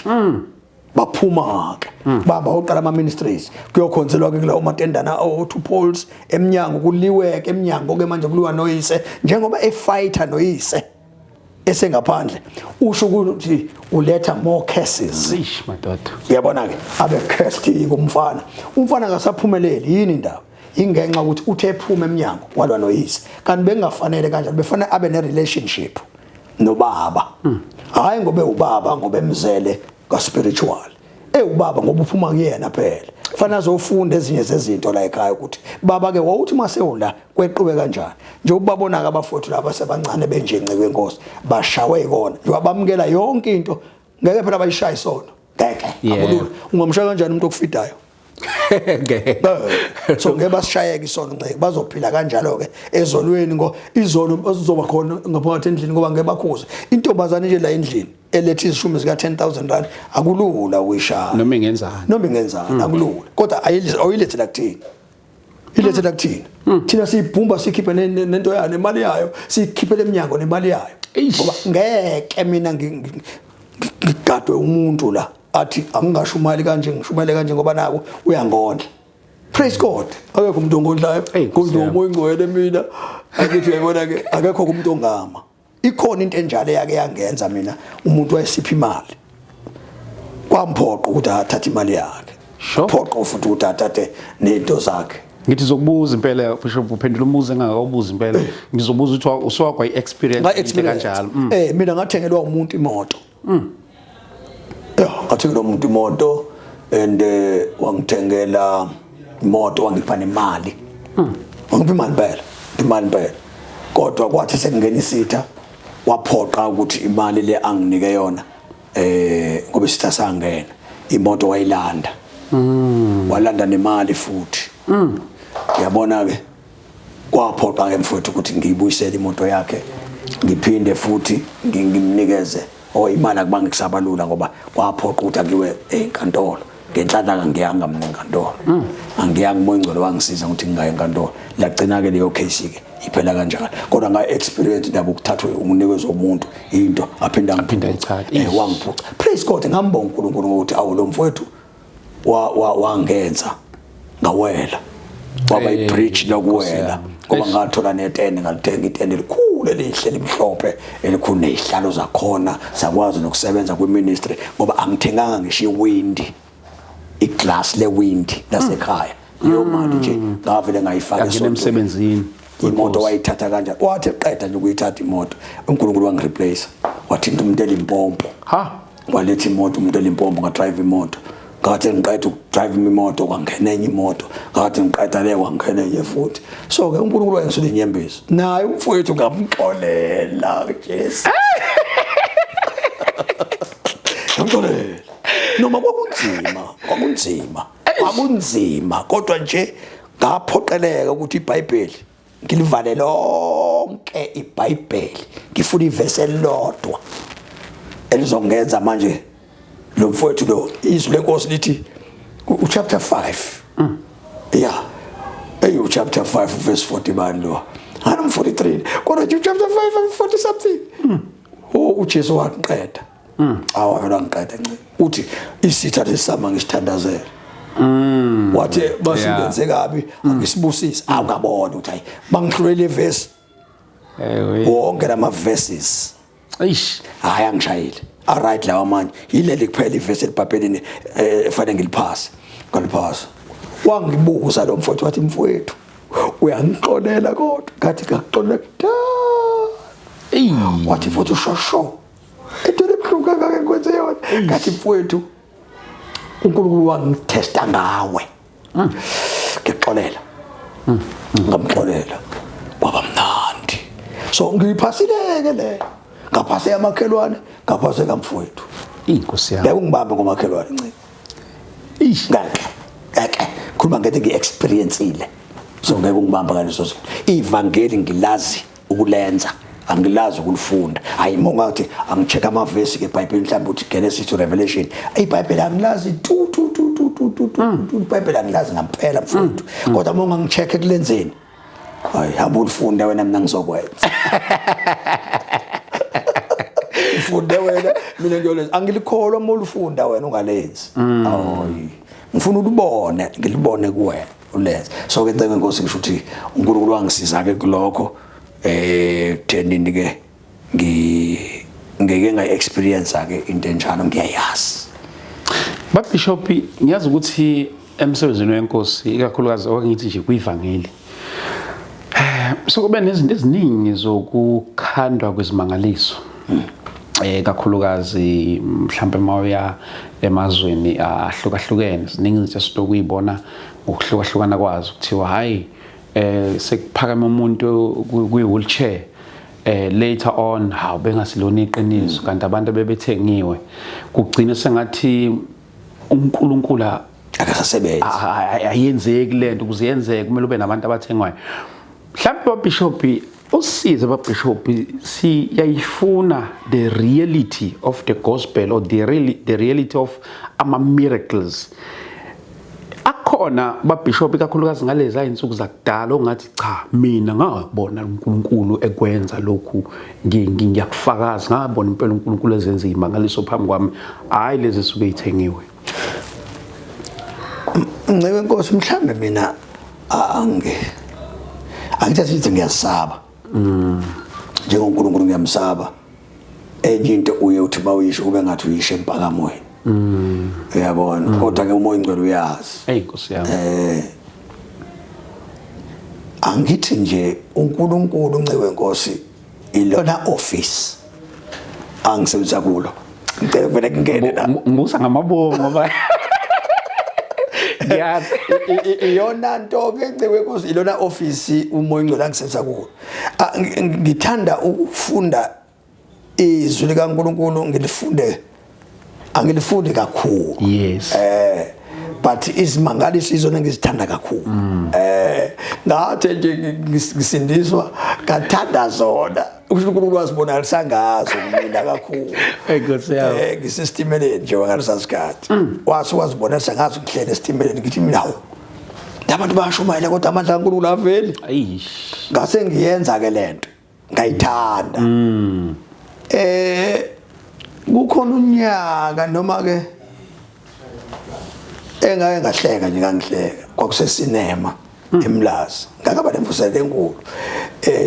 Baphuma ke, bamba oqala ama ministries, kuyokhonzelwa ke kulawo matendana o two poles eminyango, kuliweke eminyango ke manje, kuliwa noyise njengoba efighter noyise esengaphandle, usho ukuthi uletha more curses. Eish, madoda. Uyabona ke, abe cursed kumfana, umfana akasaphumeleli. Yini indaba? Ingenxa ukuthi uthe ephuma eminyango walwa noyise, kanti bengafanele kanjalo, befanele abe ne relationship nobaba, hayi ngobe ubaba ngoba emzele ka spiritual, ewubaba ngoba uphuma kuyena phela. Fanele azofunda ezinye zezinto la ekhaya, ukuthi baba ke wawuthi mase ula kweqiwe kanjani. Njengoba babona ke abafowethu laba sebancane benje, nceke wenkosi, bashawe ikona njengoba bamukela yonke into, ngeke phela bayishaye isono, ngeke. Akulula, ungamshaya kanjani umuntu okufidayo? Ngeke. So ngeke basishayeke isono, nceke, bazophila kanjalo ke ezolweni, ngo izolo zizoba khona ngaphakathi endlini, ngoba ngeke bakhuze intombazane nje la endlini eletha izishumi zika 10,000 rand, akulula ukuyishaya. Noma ingenzani. Noma ingenzani, akulula, kodwa ayilethe la kuthina, ilethe la kuthina, thina siyibhumba, sikhiphe nento yayo nemali yayo, siyikhiphe leminyango nemali yayo. Eish. Ngoba ngeke mina ngigadwe umuntu la athi angingashumayeli kanje, ngishumayele kanje ngoba nako uyangondla. Praise God, akekho umuntu ongondlayo. Hey, Nkosi Ngondla yami. umoya ongcwele mina. Akithi uyayibona ke, akekho umuntu ongama. Ikhona into enjalo eyake yangenza mina, umuntu wayesipha imali, kwamphoqa ukuthi athathe imali yakhe. Phoqa futhi ukuthi athathe nento zakhe. Ngithi zokubuza impela, Bishop, uphendula umbuzo engakawubuza impela. Ngizobuza ukuthi usowakwa i-experience nga experience kanjalo. Mina ngathengelwa umuntu imoto. Yeah, ngathengelwa umuntu imoto and wangithengela imoto, wangipha nemali. Wangipha imali impela, imali impela. Kodwa kwathi sekungena isitha, waphoqa ukuthi imali le anginike yona, ngoba isitha sangena, imoto wayilanda. Walanda nemali futhi. Uyabona ke, kwaphoqa ke mfowethu ukuthi ngiyibuyisele imoto yakhe, ngiphinde futhi ngimnikeze oh imali. Akubange kusabalula ngoba kwaphoqa ukuthi akiwe enkantolo. Ngenhlanhla angiyanga mina enkantolo, angiyanga. Umoya ongcwele wangisiza ukuthi ngingayi enkantolo. Lagcina ke leyo case ke iphela kanjalo, kodwa nga experience indaba ukuthathwa unikezwe umuntu into aphinda Aphinda ayithathe. Wangiphuca. Praise God, ngambonga uNkulunkulu ngokuthi awu, lo mfowethu wa wa wangenza ngawela, waba ibridge lokuwela, Nkosi yami. ngoba ngathola netende, ngalithenga itende elikhulu elihle limhlophe elikhulu, nezihlalo zakhona, sakwazi nokusebenza kwi-ministry, ngoba angithenganga ngisho iwindi, iglass lewindi lasekhaya. Leyo mali nje ngavele ngayifaka Yangena esontweni. Emsebenzini. Imoto wayithatha kanjani? Wathi eqeda nje ukuyithatha imoto, uNkulunkulu wangireplace, wathinta umuntu eLimpopo. Ha. Waletha imoto umuntu eLimpopo, ngadrive imoto. Ngathi ngiqeda ukudrive imoto, kwangena enye imoto. Ngathi ngiqeda le, kwangena enye futhi. So ke uNkulunkulu wayengisula inyembezi, naye umfowethu ngamxolela. Jesu. Ngamxolela. Noma kwakunzima, kwakunzima. Kwakunzima kodwa nje ngaphoqeleka ukuthi iBhayibheli ngilivale lonke iBhayibheli. Ngifuna ivesi elilodwa elizongenza manje lo mfowethu lo izwi lenkosi lithi uchapter 5 yeah hey uchapter 5 verse 40 bani lo hanum 43 kodwa nje uchapter 5 40 something oh uJesu waqeda awu wena ngiqeda nce uthi isitha lesama ngisithandazela wathi basingenze kabi angisibusise awukabona ukuthi hayi bangihlulele ivesi wonke lama verses Eish. Hayi angishayile. Alright lawa manje yileli kuphela ivesi elibhayibhelini efanele ngiliphase. Ngaliphasa. Wangibuza lo mfowethu wathi mfowethu uyangixolela kodwa ngathi ngakuxolela kudala. Ey. Wathi futhi ushosho. Into ebuhlungu kangaka engikwenze yona. Ngathi mfowethu uNkulunkulu wangithesta ngawe. Ngikuxolela. Ngamxolela. Kwaba mnandi. So ngiyiphasile ke le. Ngaphase amakhelwane, ngaphase kamfowethu. Inkosi yami. Ngeke ungibambe ngomakhelwane ncike. Eish. Ngeke. Ngeke. Khuluma ngeke ngi-experience-ile. So ngeke ungibambe ngaleso sikhathi. Ivangeli ngilazi ukulenza angilazi ukulifunda hayi uma ungathi angicheck amavesi ke eBhayibhelini mhlawumbe uthi Genesis to Revelation iBhayibheli angilazi tu tu tu tu tu tu tu iBhayibheli angilazi ngampela mfowethu kodwa uma ungangicheck ekulenzeni hayi hamba ulifunde wena mina ngizokwenza ufunde wena mina ngiyolenza angilikholwa uma ulifunda wena ungalenzi hayi ngifuna ulibone ngilibone kuwena ulenze so ke nceke inkosi ngisho ukuthi uNkulunkulu wangisiza ke kulokho thenini ke ngike nga experience ke into enjalo ngiyayazi. Babishop ngiyazi ukuthi emsebenzini wenkosi ikakhulukazi okungithi nje kuyivangeli so kube nezinto eziningi zokukhandwa kwezimangaliso kakhulukazi mhlambe mawuya emazweni ahlukahlukene ziningi izinto esitokuyibona ngokuhlukahlukana kwazo kuthiwa hayi sekuphakama umuntu kwi wheelchair later on hawu bengasilona iqiniso kanti abantu bebethengiwe kugcina sengathi uNkulunkulu akasasebenzi ayenzeki lento ukuze yenzeke kumele ube nabantu abathengwayo mhlawumbe babishop usize babishop siyayifuna the reality of the gospel or the reality of ama miracles akhona babishop kakhulukazi ngalezi izinsuku zakudala ongathi cha mina ngabona uNkulunkulu ekwenza lokhu ngiyakufakaza ngabona impela uNkulunkulu ezenza izimangaliso phambi kwami hayi lezi suke ithengiwe Nceke Nkosi mhlambe mina angithathi ukuthi ngiyasaba njengoNkulunkulu ngiyamsaba enye into uye uthi bawuyisho kube ngathi uyisho empakamweni uyabona kodwa ke umoya ingcwele uyazi hey Nkosi yami angithi nje uNkulunkulu nceke Nkosi ilona office angisebenza kulo ngicela kuvele kungene la ngibusa ngamabomu ngoba ngiyazi iyona nto ke nceke Nkosi ilona office umoya ingcwele angisebenza kulo ngithanda ukufunda izwi likaNkulunkulu ngilifunde angilifundi kakhulu yes but izimangaliso izona ngizithanda kakhulu ngathi nje ngisindiswa ngathanda zona uNkulunkulu wazibonakalisa ngazo mina kakhulu Nkosi yami ngisesitimeleni nje ngalesa sikhathi wase wazibonakalisa ngazo ngihlele esitimeleni ngithi mina hawu abantu bayashumayela kodwa amandla kaNkulunkulu aveli eish ngase ngiyenza ke lento ngayithanda kukhona unyaka noma ke engake ngahleka nje ngangihleka kwakusesinema eMlazi ngakaba nemvuselo enkulu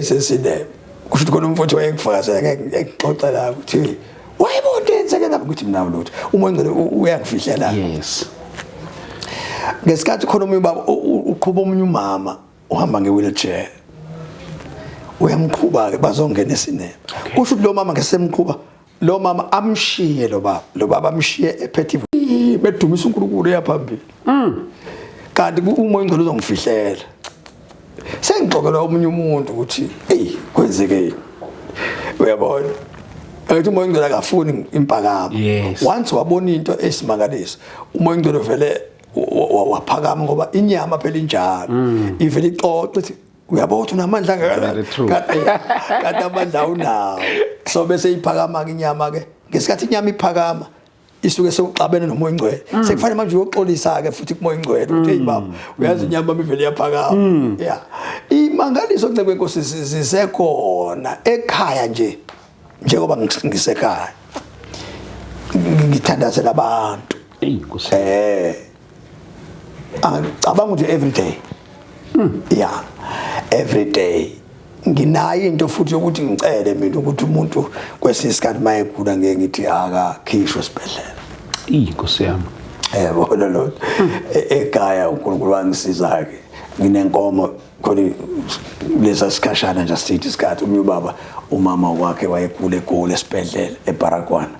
sesinema kusho ukuthi khona umfowethu wayengifakazela ngeke ngixoxela ukuthi wayebona yenzeke lapho ukuthi mina lutho umoya ongcwele uyangifihlela yes ngesikhathi khona omunye ubaba uqhuba omunye umama uhamba nge-wheelchair uyamqhuba ke bazongena esinema kusho ukuthi lo mama ngesemqhuba lo mama amshiye lo baba amshiye ephethe bedumisa uNkulunkulu eyaphambili kanti umoya ongcwele uzongifihlela sengixoxela omunye umuntu ukuthi hey kwenzekeni uyabona Angithi umoya ongcwele akafuni impakamo. Once wabona into esimangaliso, umoya ongcwele vele waphakama, ngoba inyama phela injalo, ivele ixoxe ithi uyabona ukuthi unamandla angakanani, kanti amandla awunawo. So bese iphakama ke inyama ke, ngesikhathi inyama iphakama isuke sewuxabene nomoya ongcwele. Sekufanele manje uyoxolisa ke futhi kumoya ongcwele ukuthi hey baba, uyazi inyama ivele yaphakama. Yeah, imangaliso ncebe inkosi zisekhona ekhaya nje, njengoba ngisekhaya ngithandazela abantu. Ey Nkosi. Angicabanga ukuthi every day. Yeah, every day nginayo into futhi yokuthi ngicele mina ukuthi umuntu kwesinye isikhathi mayegula ngeke ngithi akakhishwe esibhedlela. Ey Nkosi yami. Yebo, lo ekhaya uNkulunkulu wangisiza ke, nginenkomo khona lesa sikhashana nje, sithi isikhathi umnye ubaba, umama wakhe wayegula egula esibhedlela eBaragwana,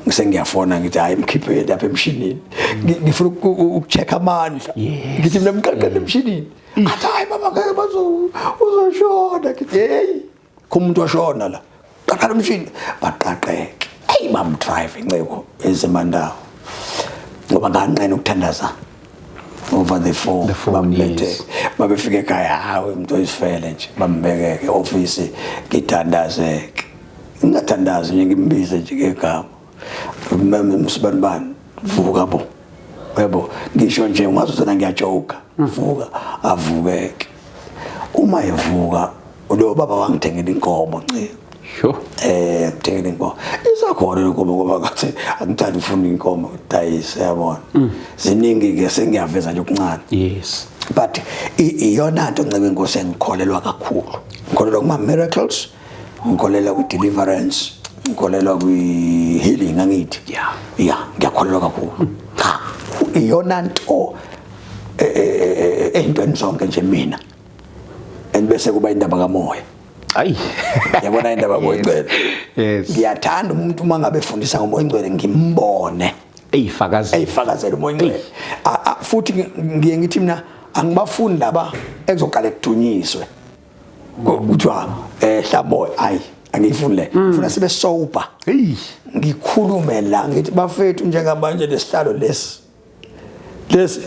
ngisengiyafona ngithi hayi, mkhiphe lapha emshinini, ngifuna ukucheck amandla. Ngithi mina mqaqele emshinini, athi hayi baba, ngeke, bazo uzoshona. Ngithi hey, kho umuntu washona la, qaqala umshini, baqaqeke. Hey, bamdrive inceko ezemandawo ngoba nganqena ukuthandaza over the phone. The phone. Bamlethe. Babefika ekhaya, hawe, umuntu oyisifele nje, bambeke e-ofisi, ngithandaze, ngingathandazi nje, ngimbize nje ngegama, msibanibani, vuka bo, yebo, ngisho nje ungazuthona ngiyajoka, vuka, avukeke. Uma evuka lo baba wangithengela inkomo, nce. Sure. Ngithengela inkomo, isakhona inkomo, ngoba ngathi angithandi ufuna inkomo dayise, yabona, ziningi ke, sengiyaveza nje okuncane. But iyona nto ncebe inkosi engikholelwa kakhulu, ngikholelwa kuma miracles, ngikholelwa kwi deliverance, ngikholelwa kwi healing, angithi? Yeah, ngiyakholelwa kakhulu. Cha, iyona nto eyintweni zonke nje mina, and bese kuba indaba kamoya. Ayi. Yabona indaba kamoya ingcwele. Ngiyathanda umuntu uma ngabe efundisa ngomoya ingcwele ngimbone Eyifakazela. Eyifakazela umoya ingcwele. Futhi ngiye ngithi mina angibafuni laba ekuzoqala kudunyiswe, kuthiwa hlamoya, ayi, angiyifuni le. Ngifuna sibe sober. Hey. Ngikhulume la ngithi bafethu, njengamanje lesihlalo lesi lesi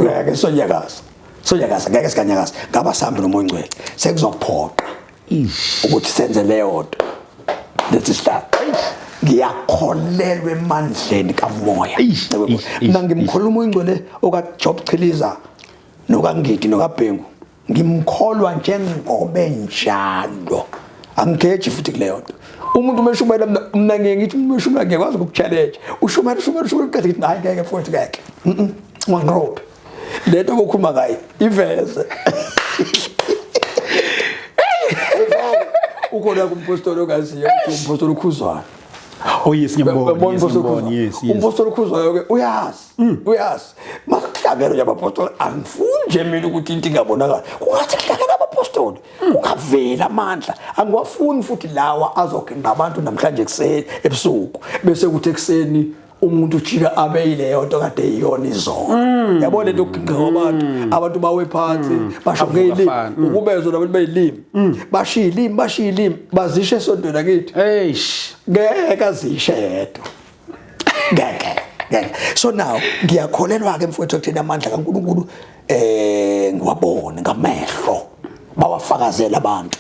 ngeke sonyakaza, sonyakaza, ngeke sikanyakaza ngaba sihambe nomoya ongcwele, sekuzophoqa ukuthi senze leyo nto lesi sihlalo. Ngiyakholelwa emandleni kamoya. Eish, eish, eish. Mina ngimkholwa umoya ongcwele okaJob Chiliza nokaNgidi nokaBhengu, ngimkholwa njengoba enjalo, angigeji futhi kuleyo nto. Umuntu uma eshumayela, mina ngiye ngithi umuntu eshumayela ngiyakwazi ukukuchallenge, ushumayela, ushumayela, ushumayela, uqede ngithi hayi, ngeke mfowethu, ngeke, ungangirobhi le nto obukhuluma ngayo, iveze ivele. Ukhona kumpostoli ongaziyo, umpostoli uKhuzwayo. Oh yes, ngiyambona. Uyabona Yes, umpostoli ngiyambona. uKhuzwayo? Yes. Umpostoli uKhuzwayo ke uyazi, uyazi makuhlangene nje abapostoli, angifuni nje mina ukuthi into ingabonakala kungathi kuhlangene abapostoli kungaveli amandla. Angiwafuni futhi lawa azoginqa abantu namhlanje ekuseni, ebusuku bese kuthi ekuseni umuntu ujika abe yileyo nto kade iyona izolo. Yabona lento yokuginqa kwabantu, abantu bawe phansi, basho Avuka ngeyilimi, fana. ukubezwa labantu beyilimi, bashiya ilimi, bashiya ilimi, bazishe esontweni akithi. Eish. Ngeke azishe yedwa, ngeke, ngeke. So now ngiyakholelwa ke mfowethu ekutheni amandla kaNkuluNkulu ngiwabone ngamehlo, bawafakazela abantu,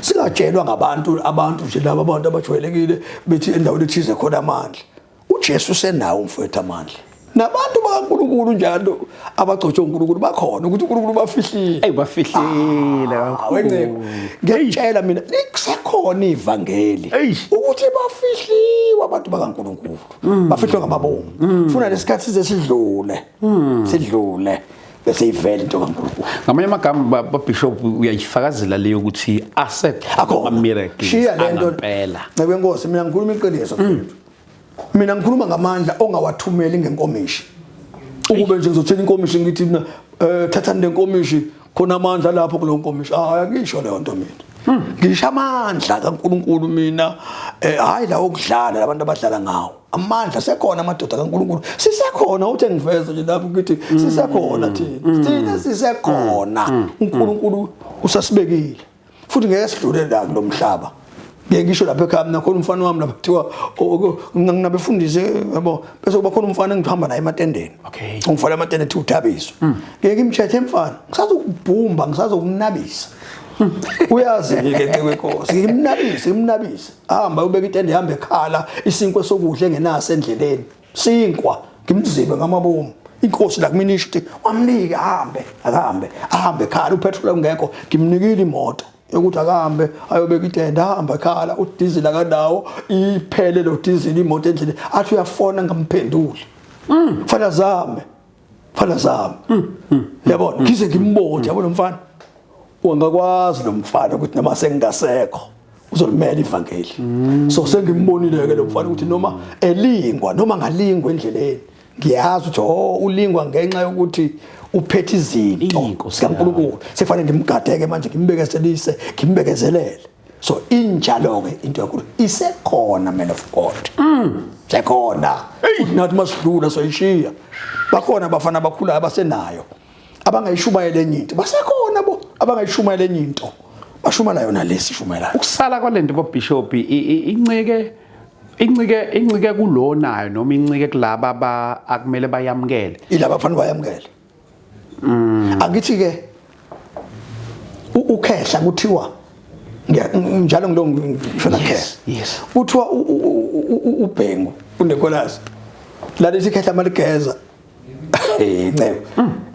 singatshelwa ngabantu, abantu nje laba, abantu abajwayelekile bethi endaweni ethize khona amandla. uJesu usenawo mfowethu amandla, nabantu bakaNkuluNkulu njalo abagcotshwe uNkulunkulu bakhona, ukuthi uNkulunkulu bafihlile. Ey, bafihlile kakhulu. Wenceku, ngiyakutshela mina likusekhona ivangeli Eish. ukuthi bafihliwe abantu bakaNkulunkulu, bafihlwe ngamabomu. Funa lesikhathi size sidlule, sidlule, bese ivele into kaNkulunkulu. Ngamanye amagama, ba bishop, uyayifakazela leyo ukuthi asekhona ama miracles Shiya lento. angempela. Ncebe Nkosi, mina ngikhuluma iqiniso mfethu, mina ngikhuluma ngamandla ongawathumeli ngenkomishi, ukube nje ngizothela inkomishi ngithi mina thathani lenkomishi, khona amandla lapho kulo nkomishi. Hayi, angisho leyo nto mina, ngisho amandla kaNkuluNkulu mina, hayi lawo okudlala labantu abadlala ngawo amandla. Sekhona amadoda kaNkuluNkulu, sisekhona, uthe ngiveze nje lapho ngithi sisekhona thina, thina sisekhona, uNkulunkulu usasibekile futhi ngeke sidlule la kulomhlaba. Ngeke ngisho lapha ekhaya mina khona umfana wami lapha kuthiwa nginabefundisi yabo, bese kuba khona umfana engihamba naye ematendeni. Ungifana ematendeni ethi uThabiso. Ngeke ngimthethe mfana, ngisazokubhumba, ngisazokunabisa. Uyazi ke nceku yenkosi, ngimnabise, ngimnabise. Hamba ubeka itende, hamba ekhala isinkwa sokudla engenaso endleleni. Sinkwa ngimzibe ngamabomu. Inkosi la kumina isho ukuthi wamnika ahambe, akahambe, ahambe ekhala upetrol ungekho, ngimnikile imoto yokuthi akahambe ayobeka itende, ahambe ekhala udizili akanawo, iphele lo dizili imoto endleleni, athi uyafona ngamphenduli. Mfana zame, mfana zame. Yabona, ngize ngimbone, yabona mfana. Ungakwazi lo mfana ukuthi noma sengingasekho uzolimela ivangeli. So sengimbonile ke lo mfana ukuthi noma elingwa noma ngalingwa endleleni, ngiyazi ukuthi oh ulingwa ngenxa yokuthi uphethe izinto zikaNkulunkulu. Sekufanele ngimgadeke manje, ngimbekezelise, ngimbekezelele. So injalo ke into yankulu isekhona, man of God. Sekhona. Futhi nathi masidlula soyishiya. Bakhona abafana abakhulayo abasenayo, abangayishumayela enye into. Basekhona bo abangayishumayela enye into. Bashumayela yona lesi shumayela. Ukusala kwalento boBishop incike kulonayo noma incike kulaba aba akumele bayamukele. Ilaba kufanele bayamukele. Angithi ke ukhehla kuthiwa njalo ngilo ngishona khehla. Kuthiwa uBhengu uNicholas. Lalithi ikhehla maligeza. Eh ncebo.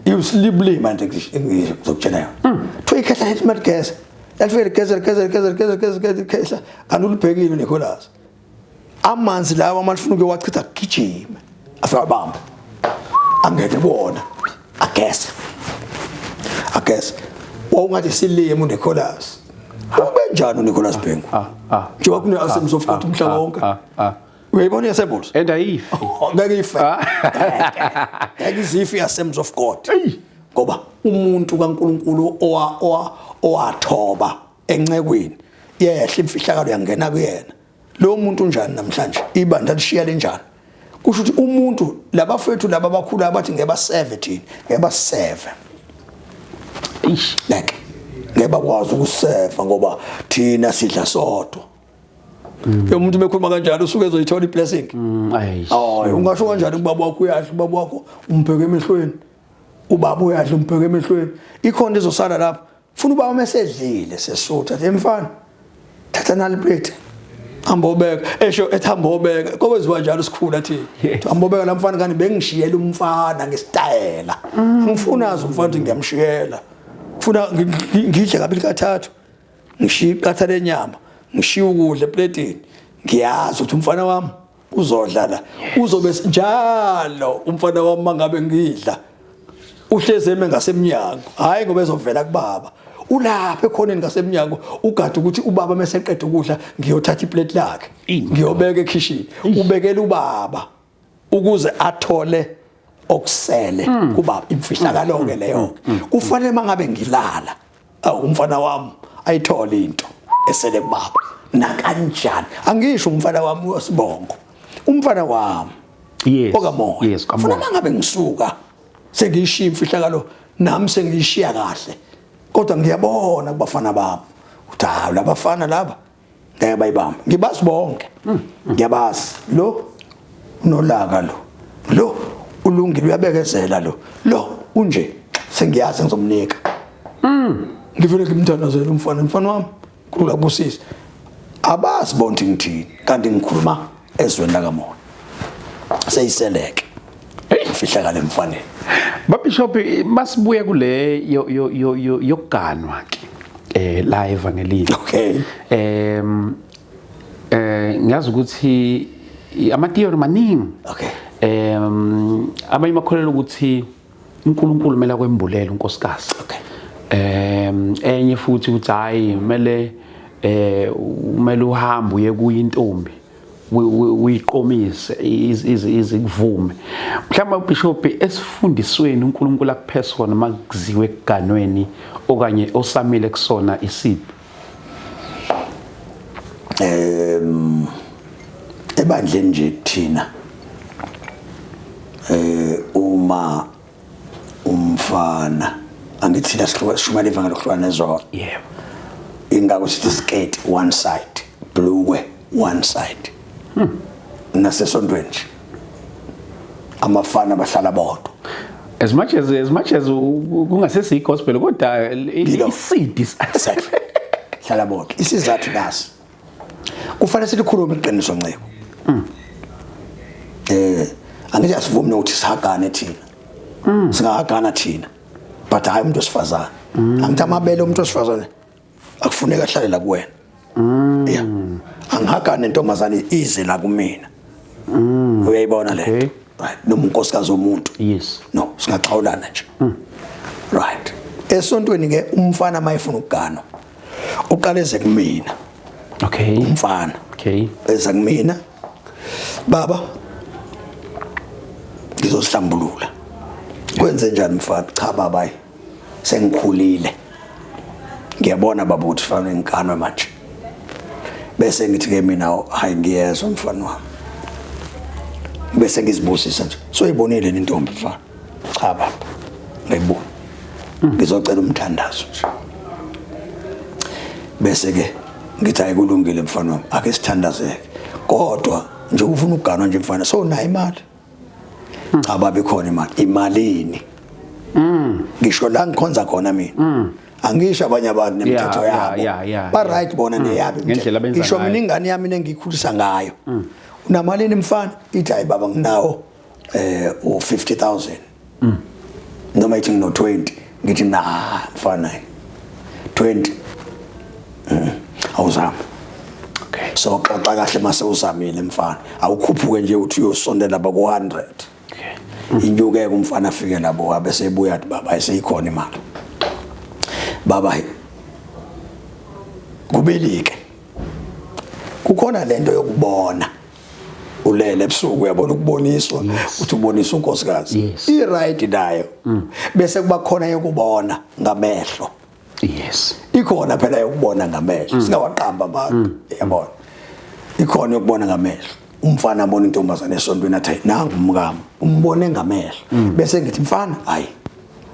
Iusilibulima nje ngizokutshela yona. Kuthiwa ikhehla lethi maligeza. Lalifike ligeza ligeza ligeza ligeza ligeza ligeza ikhehla kanti ulibhekile uNicholas. Amanzi lawa amalifuna ukuyowachitha gijime. Afika abamba. Angene kuwona. Ageze. Ageze. Wawungathi silimo uNicholas. Ube njani uNicholas Bhengu? Njengoba kune Assemblies of God umhlaba wonke. Uyayibona i-Assemblies? And ayifi. Ngeke ife. Ngeke izife i-Assemblies of God. Ngoba umuntu kaNkulunkulu owathoba encekweni yehla imfihlakalo yangena kuyena. Lo muntu unjani namhlanje? Ibandla lishiya lenjani? Kusho ukuthi umuntu labafethu laba abakhulu abathi ngeke baseve thina, ngeke baseve. Eish. Ngeke. Ngeke bakwazi ukuseva ngoba thina sidla sodwa. Lo muntu bekhuluma kanjalo usuke ezoyithola iblessing. Eish. Hayi, ungasho kanjani ubaba wakho uyadla, ubaba wakho umbheke emehlweni. Ubaba uyadla umbheke emehlweni. Ikhona izosala lapha. Funa ubaba mesedlile sesutha athi mfana thatha nali plate. Hamba obeka, esho ethi hamba obeka. Kokwenziwa njalo sikhula thina. Hamba obeka la mfana kanti bengishiyela umfana ngesitayela. Angifuni azi umfana ukuthi ngiyamshiyela. Funa ngidle kabili kathathu. Ngishiya iqatha lenyama, ngishiya ukudla epletini. Ngiyazi ukuthi umfana wami uzodla la. Uzobe njalo umfana wami mangabe ngidla uhleze eme ngasemnyango, hayi ngoba ezovela kubaba. Ulapha ekhoneni ngasemnyango ugada ukuthi ubaba meseqeda ukudla ngiyothatha iplate lakhe ngiyobeka ekhishini. Ubekela ubaba ukuze athole okusele kubaba. Imfihlakalo ke leyo. Kufanele mangabe ngilala umfana wami ayithole into esele kubaba. Nakanjani angisho umfana wami wasibongo, umfana wami okamoya. Funa mangabe ngisuka sengiyishiya imfihlakalo nami sengiyishiya kahle, kodwa ngiyabona kubafana bami ukuthi hawu labafana laba ngeke bayibambe. Ngibazi bonke, ngiyabazi. Lo unolaka, lo ulungile, uyabekezela, lo unje, sengiyazi ngizomnika. Ngivele ngimthandazele umfana, mfana wami kulula kubusisa. Abazi bonke ukuthi ngithini, kanti ngikhuluma ezweni lakamoya. Seyiseleke imfihlakalo emfaneni. Babishop, masibuye kule yokuganwa ke la evangelini. Ngiyazi ukuthi ama-theory maningi. Abanye bakholelwa ukuthi uNkulunkulu kumele akwembulele unkosikazi. Enye futhi ukuthi hayi kumele kumele uhambe uye kuye intombi uyiqomise izikuvume. Mhlawumbe uBishop esifundisweni uNkulunkulu akuphe sona makuziwe ekuganweni okanye osamile kusona isiphi? Ebandleni nje thina uma umfana angithi thina sishumayela ivangeli lokuhlukana nezolo. Ingakho sithi skate one side. Ibhlukwe one side. Nasesontweni nje amafana bahlala bodwa. As much as kungasesi gospel, kodwa Ngilo. iseed. Exactly, hlala bodwa. Isizathu nasi, kufanele silikhulume iqiniso, ncebo. Angithi asivumi nokuthi sihagane thina, singahagana thina, but hayi umuntu wesifazane. Angithi amabele omuntu wesifazane akufuneka ahlale la kuwena. Yeah, angihagane nentombazane ize la kumina, uyayibona le? Okay. Right, noma unkosikazi womuntu. No, singaxhawulana nje, right? Esontweni ke umfana mayefuna ukuganwa uqala eze kumina. Umfana eza kumina, "Baba, ngizosihlambulula." "Kwenze njani, mfana?" "Cha baba, hayi, sengikhulile, ngiyabona baba ukuthi fanele ngiganwe manje." Bese ngithi ke mina, "Hayi, ngiyezwa, mfana wami." Bese ngizibusisa nje, "Soyibonile intombi, mfana?" "Cha baba, ngayibona, ngizocela umthandazo nje." Bese ke ngithi, "Hayi, kulungile, mfana wami, ake sithandazeke. Kodwa nje ufuna ukuganwa nje, mfana, so nayo imali?" "Cha baba, ikhona imali." "Imalini?" Ngisho la ngikhonza khona mina, angisho abanye abantu nemithetho yabo. Ba right bona neyabo imithetho. Ngendlela abenza Ngisho ngayo. mina ingane yami nengiyikhulisa ngayo. "Unamalini, mfana?" Ithi, "Hayi baba, nginawo u50000," noma ithi, "Ngino 20." Ngithi, "Na mfana, 20 awuzama." So xoxa kahle, mase uzamile, mfana, awukhuphuke nje uthi uyosondela ba ku 100. Inyuke umfana, afike labo, wabe sebuya athi, "Baba, ayiseyikhona imali baba." Kubelike kukhona lento yokubona ulele ebusuku, uyabona ukuboniswa, uthi ubonisa unkosikazi. I right nayo. Bese kuba khona yokubona ngamehlo. Ikhona phela yokubona ngamehlo, singawaqamba amanga, yabona, ikhona yokubona ngamehlo. Umfana abona intombazane esontweni, athi, "Nangu umkami," umbone ngamehlo. Bese ngithi, "Mfana, hayi,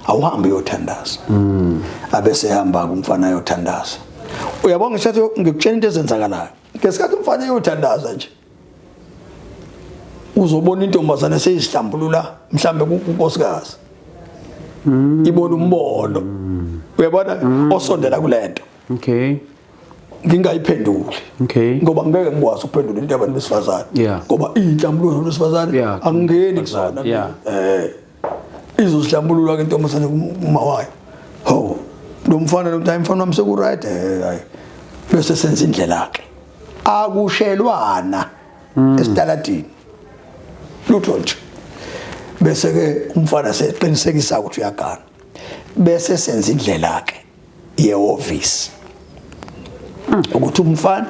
awuhambe uyothandaza." Abese ehamba umfana ayothandaza. Uyabona, ngishathi ngikutshela into ezenzakalayo ngesikhathi umfana eyothandaza nje, uzobona intombazane seyizihlambulula mhlambe kunkosikazi, ibona umbono, uyabona, osondela kulento. Ngingayiphenduli ngoba ngeke ngikwazi ukuphendula into yabantu besifazane ngoba iy'nhlambululo zabantu besifazane angingeni kuzona. Izozihlambulula ke intombazane kuma wayo. Ho, lo mfana lo mntana, mfana wami, seku-right. Hayi, bese senza indlela ke, akushelwana esitaladini lutho nje. Bese ke umfana seqinisekisa ukuthi uyagana, bese senza indlela ke yehhovisi ukuthi umfana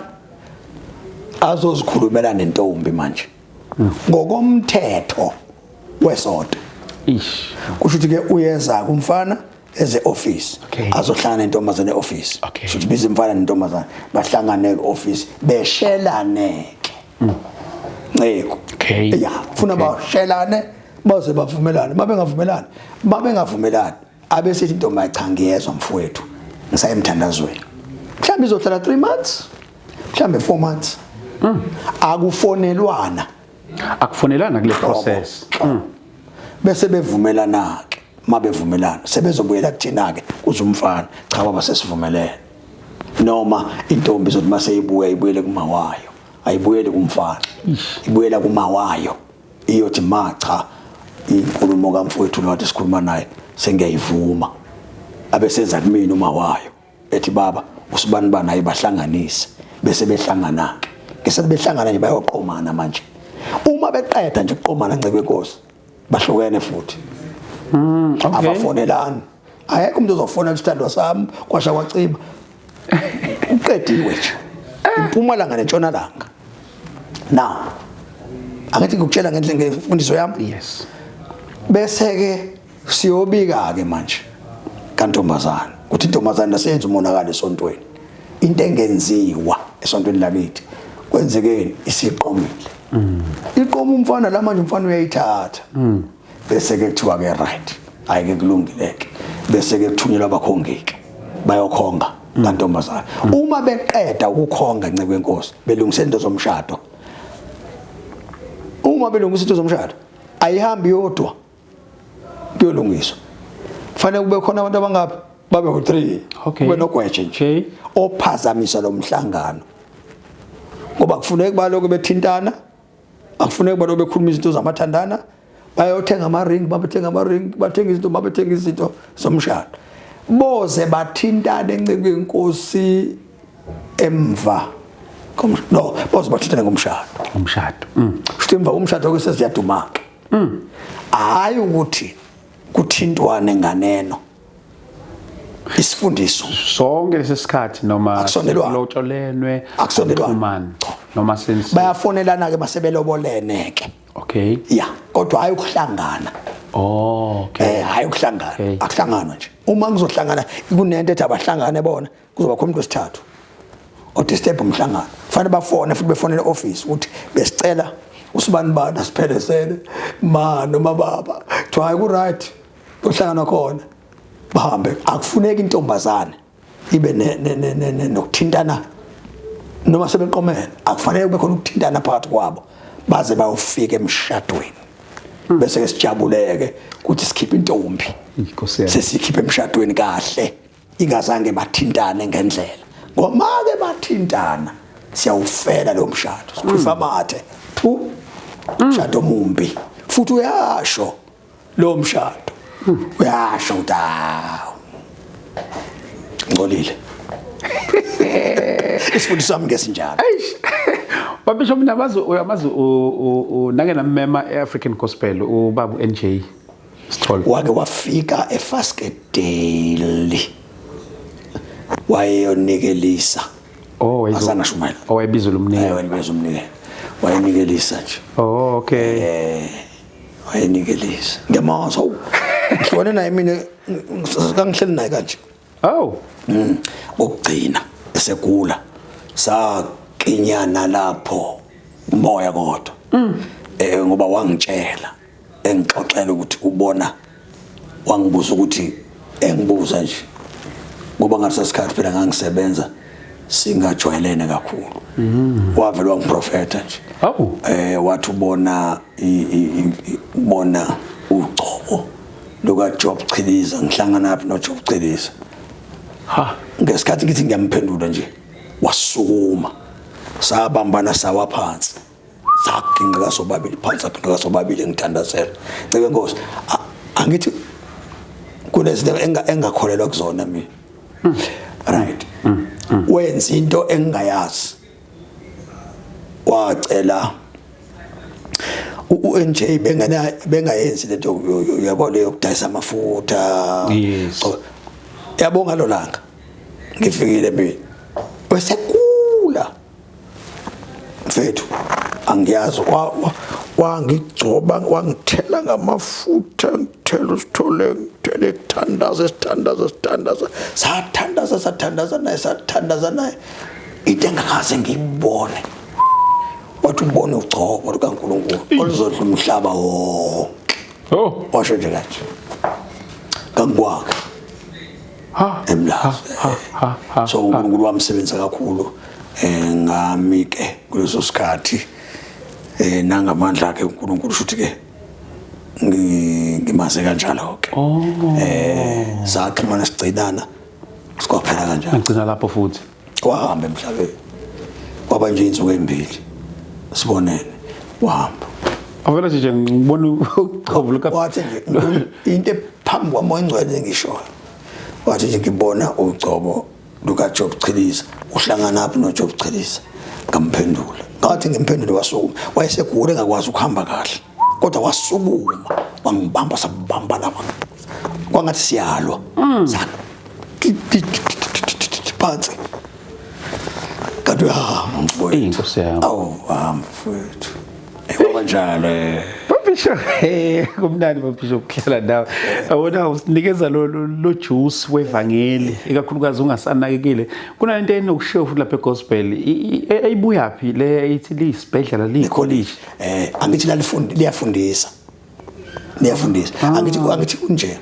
azozikhulumela nentombi manje ngokomthetho wesonto. Kusho ukuthi ke uyeza kumfana eze office azohlangana nentombazane e-office. Kusho ukuthi biza umfana nentombazane, bahlangane e-office, beshelane ke, nceko. Ya, funa bashelane baze bavumelane. Mabengavumelani, abesithi intombi, "Cha, ngiyezwa mfowethu, ngisaye emthandazweni." Mhlawumbe izohlala 3 months, mhlawumbe 4 months. Akufonelwana. Akufonelana kule process. Bese bevumelana ke. Mabevumelana, sebezobuyela kuthina ke, kuze umfana, "Cha baba, sesivumelene." Noma intombi izothi maseyibuya, ibuyele kuma wayo, ayibuyeli kumfana, ibuyela kuma wayo, iyothi, "Ma, cha, inkulumo kamfowethu lo kade sikhuluma naye sengiyayivuma." Abesenza kumina uma wayo ethi, "Baba, usibani bani ayibahlanganise." Bese behlangana ke. Ngesikhathi behlangana nje, bayoqomana manje. Uma beqeda nje ukuqomana, ncebe inkosi, bahlukene futhi. Abafonelani, ayekho umuntu ozofonela isithandwa sami kwasha kwacima, uqediwe nje, impumalanga nentshonalanga. Now angithi ngikutshela ngendlela ngemfundiso yami. Bese ke siyobika ke manje kantombazana ukuthi intombazana asenza umonakalo esontweni, into engenziwa esontweni lakithi. Kwenzekeni? Isiqomile, iqoma umfana la. Manje umfana uyayithatha. Bese ke kuthiwa ke, right, hayi ke, kulungile ke. Bese ke kuthunyelwa abakhongi ke, bayokhonga. Kantombazana uma beqeda ukukhonga, nceke wenkosi, belungisa into zomshado, uma belungisa into zomshado ayihambi yodwa kuyolungiswa, kufanele kube khona abantu abangaphi, babe u3, kube nogweje nje ophazamisa lo mhlangano, ngoba kufuneka baloko bethintana, akufuneki baloko bekhuluma izinto zamathandana. Bayothenga ama-ring, babethenga ama-ring, bathenga izinto, babethenga izinto zomshado, boze bathintane, nceke yenkosi, emva no boze bathintane ngomshado. Umshado. Futhi emva komshado ke seziyaduma-ke, hhayi ukuthi kuthintwane nganeno isifundiso. Sonke lesi sikhathi noma Akusondelwana. lotsholenwe Akusondelwana. akuxhumani noma sense? Bayafonelana-ke masebelobolene-ke. Ya, kodwa hayi ukuhlangana. Oh, okay. Hayi ukuhlangana. Akuhlanganwa nje. Uma kuzohlangana, kunento ethi abahlangane bona, kuzoba khona umuntu wesithathu odisturb umhlangano. Kufanele bafone futhi befonele office ukuthi besicela usibani bani asiphelezele ma noma baba. Kuthiwa hayi, ku right, kuhlangana khona, bahambe. Akufuneki intombazane ibe nokuthintana noma sebeqomene, akufanele kube khona ukuthintana phakathi kwabo baze bayofika emshadweni, bese ke sijabuleke ukuthi sikhiphe intombi. Inkosi yami. Sesikhiphe emshadweni kahle, ingazange bathintane ngendlela, ngoba make bathintana siyawufela lo mshado, sikhwifa amathe phu, umshado mumbi. Futhi uyasho lo mshado, uyasho ukuthi hawu, ngcolile. Isifundiso sami ngesinjalo. Eish. Babisho, mina mazi, uyamazi nake nammema e-African Gospel, ubaba uNJ Sithole? Wake wafika eFaskedale, wayeyonikelisa. Oh, Azange ashumayela. Oh, wayebizwa umnikelo. Wayebizwa umnikelo, wayenikelisa nje. Oh, okay. Wayenikelisa, ngiyamazi. Awu, ngihlukane naye mina, kangihleli naye kanje. Oh. Okugcina esegula sakinyana lapho umoya, kodwa ngoba wangitshela, engixoxela ukuthi ubona, wangibuza ukuthi, engibuza nje, ngoba ngaleso sikhathi phela ngangisebenza, singajwayelene kakhulu, wavele wangiprofetha nje. Oh. Wathi ubona ubona ugcobo luka Job Chiliza. Ngihlangana laphi no Job Chiliza? Ha. Ngesikhathi ngithi ngiyamphendula nje, wasukuma, sabambana, sawa phansi, saginqika sobabili phansi, saginqika sobabili, ngithandazela, ncebe Nkosi. Angithi kunezinto engakholelwa kuzona mina, right? Wenza into engingayazi, wacela u-NJ bengena, bengayenzi lento yabo leyo yokudayisa amafutha. Yabo, ngalo langa ngifikile mina, wesekula mfethu, angiyazi, wangigcoba, wangithela ngamafutha, ngithela usithole, ngithele, thandaza, sithandaza, sithandaza, sathandaza, sathandaza naye, sathandaza naye, into engakaze ngiyibone. Wathi ubone ugcobo lukaNkulunkulu oluzodla umhlaba wonke. Oh. Washo nje kanje kangikwakhe Ha. eMlazi. Ha ha ha. So uNkulunkulu wamsebenza kakhulu ngami ke kuleso sikhathi, nangamandla akhe uNkulunkulu, shuthi ke ngimaze kanjalo ke. Oh. Saxhumana, sigcinana, sikwaphela kanjalo. Ngicina lapho futhi. Wahamba emhlabeni, kwaba nje insuku ezimbili sibonene, wahamba. Avela nje ngibona ugcobo luka Wathi nje into ephambi kwami oyingcwele ngishoyo, wathi nje ngibona ugcobo luka Job Chiliza. Uhlangana phi noJob Chiliza? Ngamphendula, ngathi ngimphendule, wasukuma. Wayesegula, engakwazi ukuhamba kahle, kodwa wasukuma, wangibamba, sabamba lapha kwangathi siyalwa, sa phansi, kanti uyahamba mfowethu. Inkosi yami. Awu, hamba mfowethu. Kanjalo. Babisho, kumnandi babisho ukuhlala nawe. Yabona, usinikeza lo juice wevangeli, ikakhulukazi ungasanakekile. Kunalento enokushiwo futhi lapha egospel. Eyibuya phi le ithi liyisibhedlela li College, angithi lalifunda, liyafundisa, liyafundisa. Angithi kunje,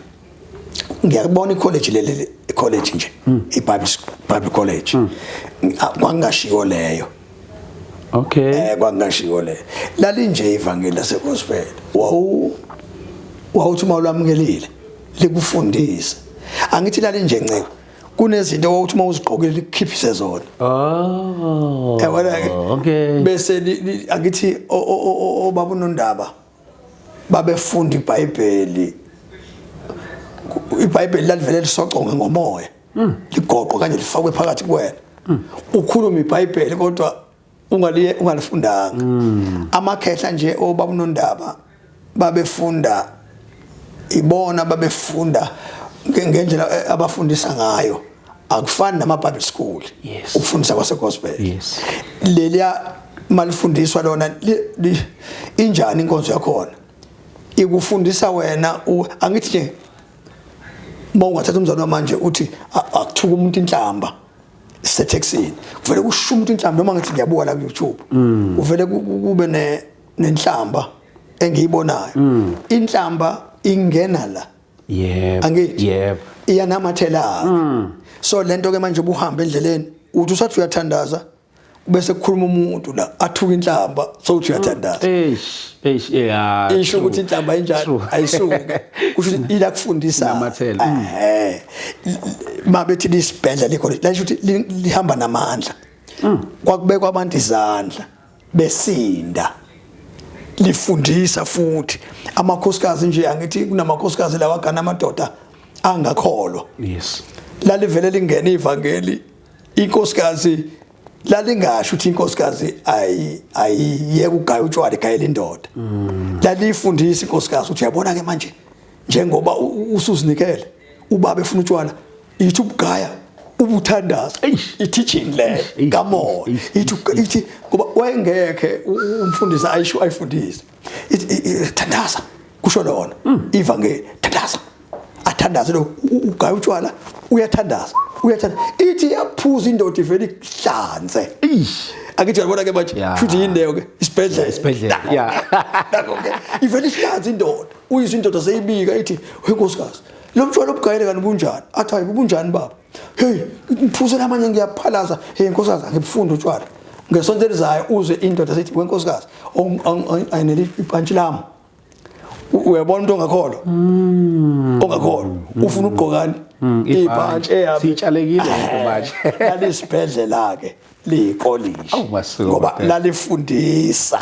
Ngiyabona i-college leli, i-college nje, i-Bible Bible College. Kwangashiwo leyo. Kwangashiwo leyo. Lalinje ivangeli lasegospel. Wawuthi uma ulwamukelile likufundise. Angithi lalinje, nceko. Kunezinto wawuthi uma uzigqokile likukhiphise zona. Yabona ke. Bese angithi obaba uNondaba babefunda iBhayibheli. IBhayibheli lalivele lisoconge ngomoya. Ligoqwe kanje, lifakwe phakathi kuwena. Ukhuluma iBhayibheli kodwa ungaliye ungalifundanga. Amakhehla nje obaba uNondaba babefunda, ibona babefunda ngendlela abafundisa ngayo akufani nama Bible school. Ukufundisa kwase gospel. Leliya malifundiswa lona, injani inkonzo yakhona? Ikufundisa wena angithi nje uma ungathatha umzali manje uthi akuthuka umuntu inhlamba sethexini, kuvele kusho umuntu inhlamba, noma ngithi ngiyabuka la ku YouTube, kuvele kube nenhlamba engiyibonayo. Inhlamba ingena la. Angithi? Yebo. Iyanamathela. So lento ke manje ubuhamba endleleni, uthi usathi uyathandaza, bese kukhuluma umuntu la athuka inhlamba, so uthi uyathandaza. Eish, eish, yeah. Isho ukuthi inhlamba injani? Ayisuki. Kusho ukuthi ila kufundisa. Namathela. Mabethi lisibhedlela likho, lasho ukuthi lihamba namandla. Kwakubekwa abantu izandla besinda. Lifundisa futhi amakhosikazi nje, angithi kunamakhosikazi lawa agana amadoda angakholwa. Lalivele lingena ivangeli, inkosikazi lalingasho ukuthi inkosikazi ayiyeke ugaya utshwala, igayela indoda. Lalifundisa inkosikazi ukuthi uyabona ke manje njengoba usuzinikele, ubaba efuna utshwala, ithi ubugaya ubuthandaza. Eish. I-teaching le Eish, kamoya. Eish, Ithi ngoba wayengekhe umfundisi ayisho ayifundise, ithi thandaza, kusho lona ivangeli, thandaza, athandaze lo ugaya utshwala, uyathandaza, uyathandaza, ithi yaphuza indoda ivele ihlanze. Eish. Akithi uyabona ke manje? Futhi yini leyo ke? Isibhedlela. Isibhedlela, yeah. Nakho ke ivele ihlanze indoda, uyizwa indoda seyibika ithi, "Hey nkosikazi, lo mtshwala obugayele kanti bunjani?" Athi, "Hayi, bunjani baba? Hey, ngiphuze lamanye, ngiyaphalaza. Hey nkosikazi, angibufunda utshwala." Ngesonto elizayo uzwe indoda sethi, "Wenkosikazi, ayineli ibhantshi lami." Uyabona umuntu ongakholwa, ongakholwa ufuna ukugqokani? Ibhantshi eyabe Sitshalekile lento manje. Lalisibhedlela ke, liyikolishi. Awu, masuka, Ngoba madoda. lalifundisa.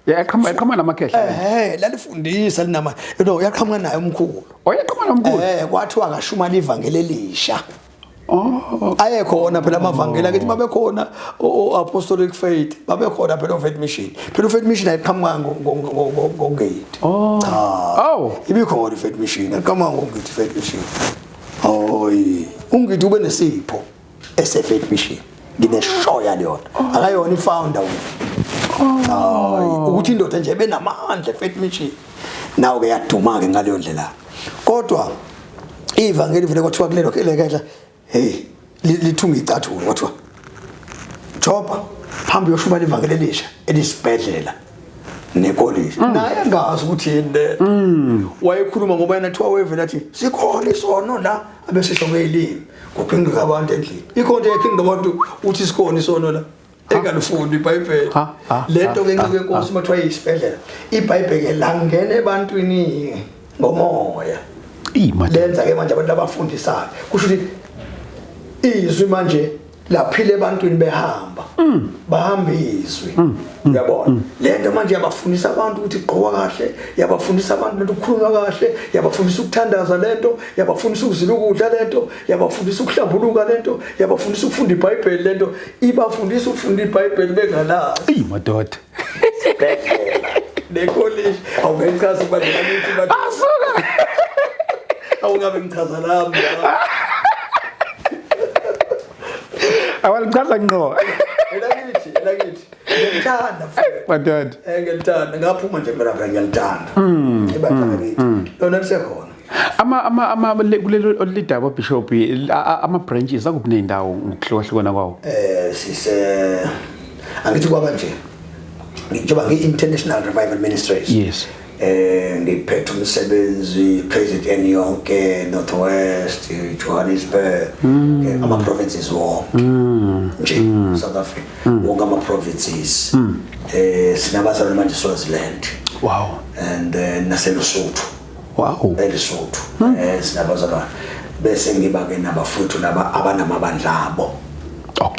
Yaqhama, yaqhama namakhehla. Lalifundisa linama, no, yaqhamuka naye umkhulu. Oh, yaqhama nomkhulu. Kwathiwa akashumala ivangeli elisha. Oh. Ayekhona phela amavangeli akithi, babekhona o-Apostolic Faith, babekhona phela o-Faith Mission. Phela u-Faith Mission ayiqhamuka ngoNgidi. Oh. Cha. Oh. Ibikhona i-Faith Mission, ayiqhamuka ngoNgidi i-Faith Mission. Hoyi, uNgidi ube nesipho ese-Faith Mission. Ngineshoya leyona. Akayona i-founder uNgidi. Hayi, ukuthi indoda nje benamandla e-Faith Mission. Nawo ke yaduma ke ngaleyo ndlela. Kodwa ivangeli vele kwathiwa kulelo lekehla, hey, lithunga icathulo, kwathiwa joba hamba uyoshumela ivangeli elisha elisibhedlela nekolishi. Naye engazi ukuthi yini le wayekhuluma, ngoba yena thiwa wevele athi sikhona isono la, abesisho ngeyilimi, kuphenduka abantu endlini. Ikhona into ephindwa abantu uthi sikhona isono la, engalifundi iBhayibheli. Ha, ha, Lento ke, ha, ncike enkosi, mathiwa yisibhedlela iBhayibheli langena ebantwini ngomoya. Ey, madoda. Lenza ke manje abantu abafundisayo, kusho ukuthi izwi manje laphila ebantwini, behamba bahamba izwi. Uyabona lento manje yabafundisa abantu ukuthi gqoka kahle, yabafundisa abantu lento ukukhuluma kahle, yabafundisa ukuthandaza lento, yabafundisa ukuzila ukudla lento, yabafundisa ukuhlambuluka lento, yabafundisa ukufunda iBhayibheli lento, ibafundisa ukufunda iBhayibheli bengalazi. Ey, madoda. Nekolishi awungayichaza manje ngithi manje. Asuka. Awungabe ngichaza lami. Awalichaza ngqo. Elakithi, ngiyalithanda mfowethu. Madoda. Ngiyalithanda, ngaphuma nje kulona phela, ngiyalithanda ibandla lakithi lona lisekhona. Ama ama ama le- kulelo olidaba, Bishop, ama branches akuphi nendawo ngokuhlukahlukana kwawo? Sise angithi kwaba nje njengoba ngi-International Revival Ministries. Ngiphethe umsebenzi KZN yonke, North West, Johannesburg, ama provinces wonke nje, South Africa wonke ama provinces. Sinabazalwane manje Swaziland and then naseLesotho. ELesotho sinabazalwane, bese ngiba ke nabafowethu laba abanamabandla abo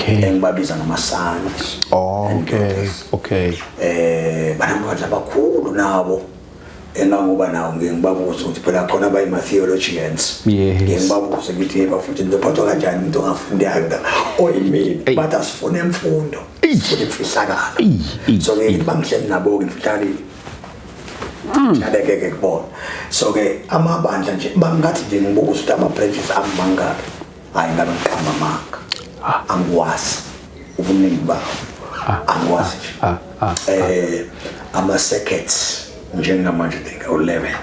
engibabiza ngama-sons and daughters. Banamabandla abakhulu nabo, engangoba nawo ngiye ngibabuze ukuthi phela khona abayima-theologians. Ngiye ngibabuze ngithi, "Hey, bafowethu, nizophathwa kanjani umuntu ongafundanga oyimina?" Bathi, "Asifune imfundo, sifune imfihlakalo." So ke ngithi bangihleli nabo-ke, imfihlakalo jaleke-ke kubona. So ke amabandla nje, bangathi nje ngibuza ukuthi ama-branches ami mangaki, hhayi, ngabe ngiqamba amanga, angiwazi ubuningi bawo, angiwazi nje. Ama-circuits njengamanje, I think awu-11,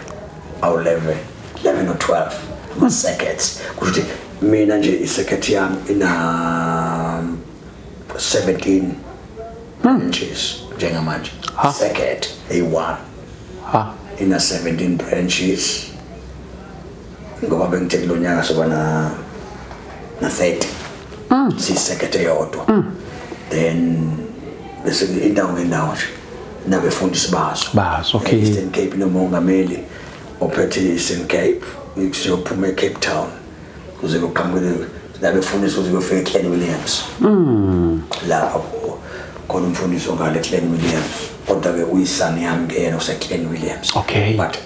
awu-11, 11 or 12 ama-circuits. Kusho ukuthi mina nje i-circuit yami ina 17 branches njengamanje, circuit eyi-1 ina 17 branches, ngoba bengithe kulo nyaka soba na 30, siyi-circuit eyodwa. Then bese indawo ngendawo nje nabefundisi bazo. Bazo, okay. Eastern Cape nomongameli ophethe i-Eastern Cape, siyophuma e-Cape Town kuze kuqhamukele nabefundisi, kuze kuyofika eClan Williams lapha khona umfundisi ongale Clan Williams, kodwa-ke uyi-son yami ke yena use-Clan Williams. But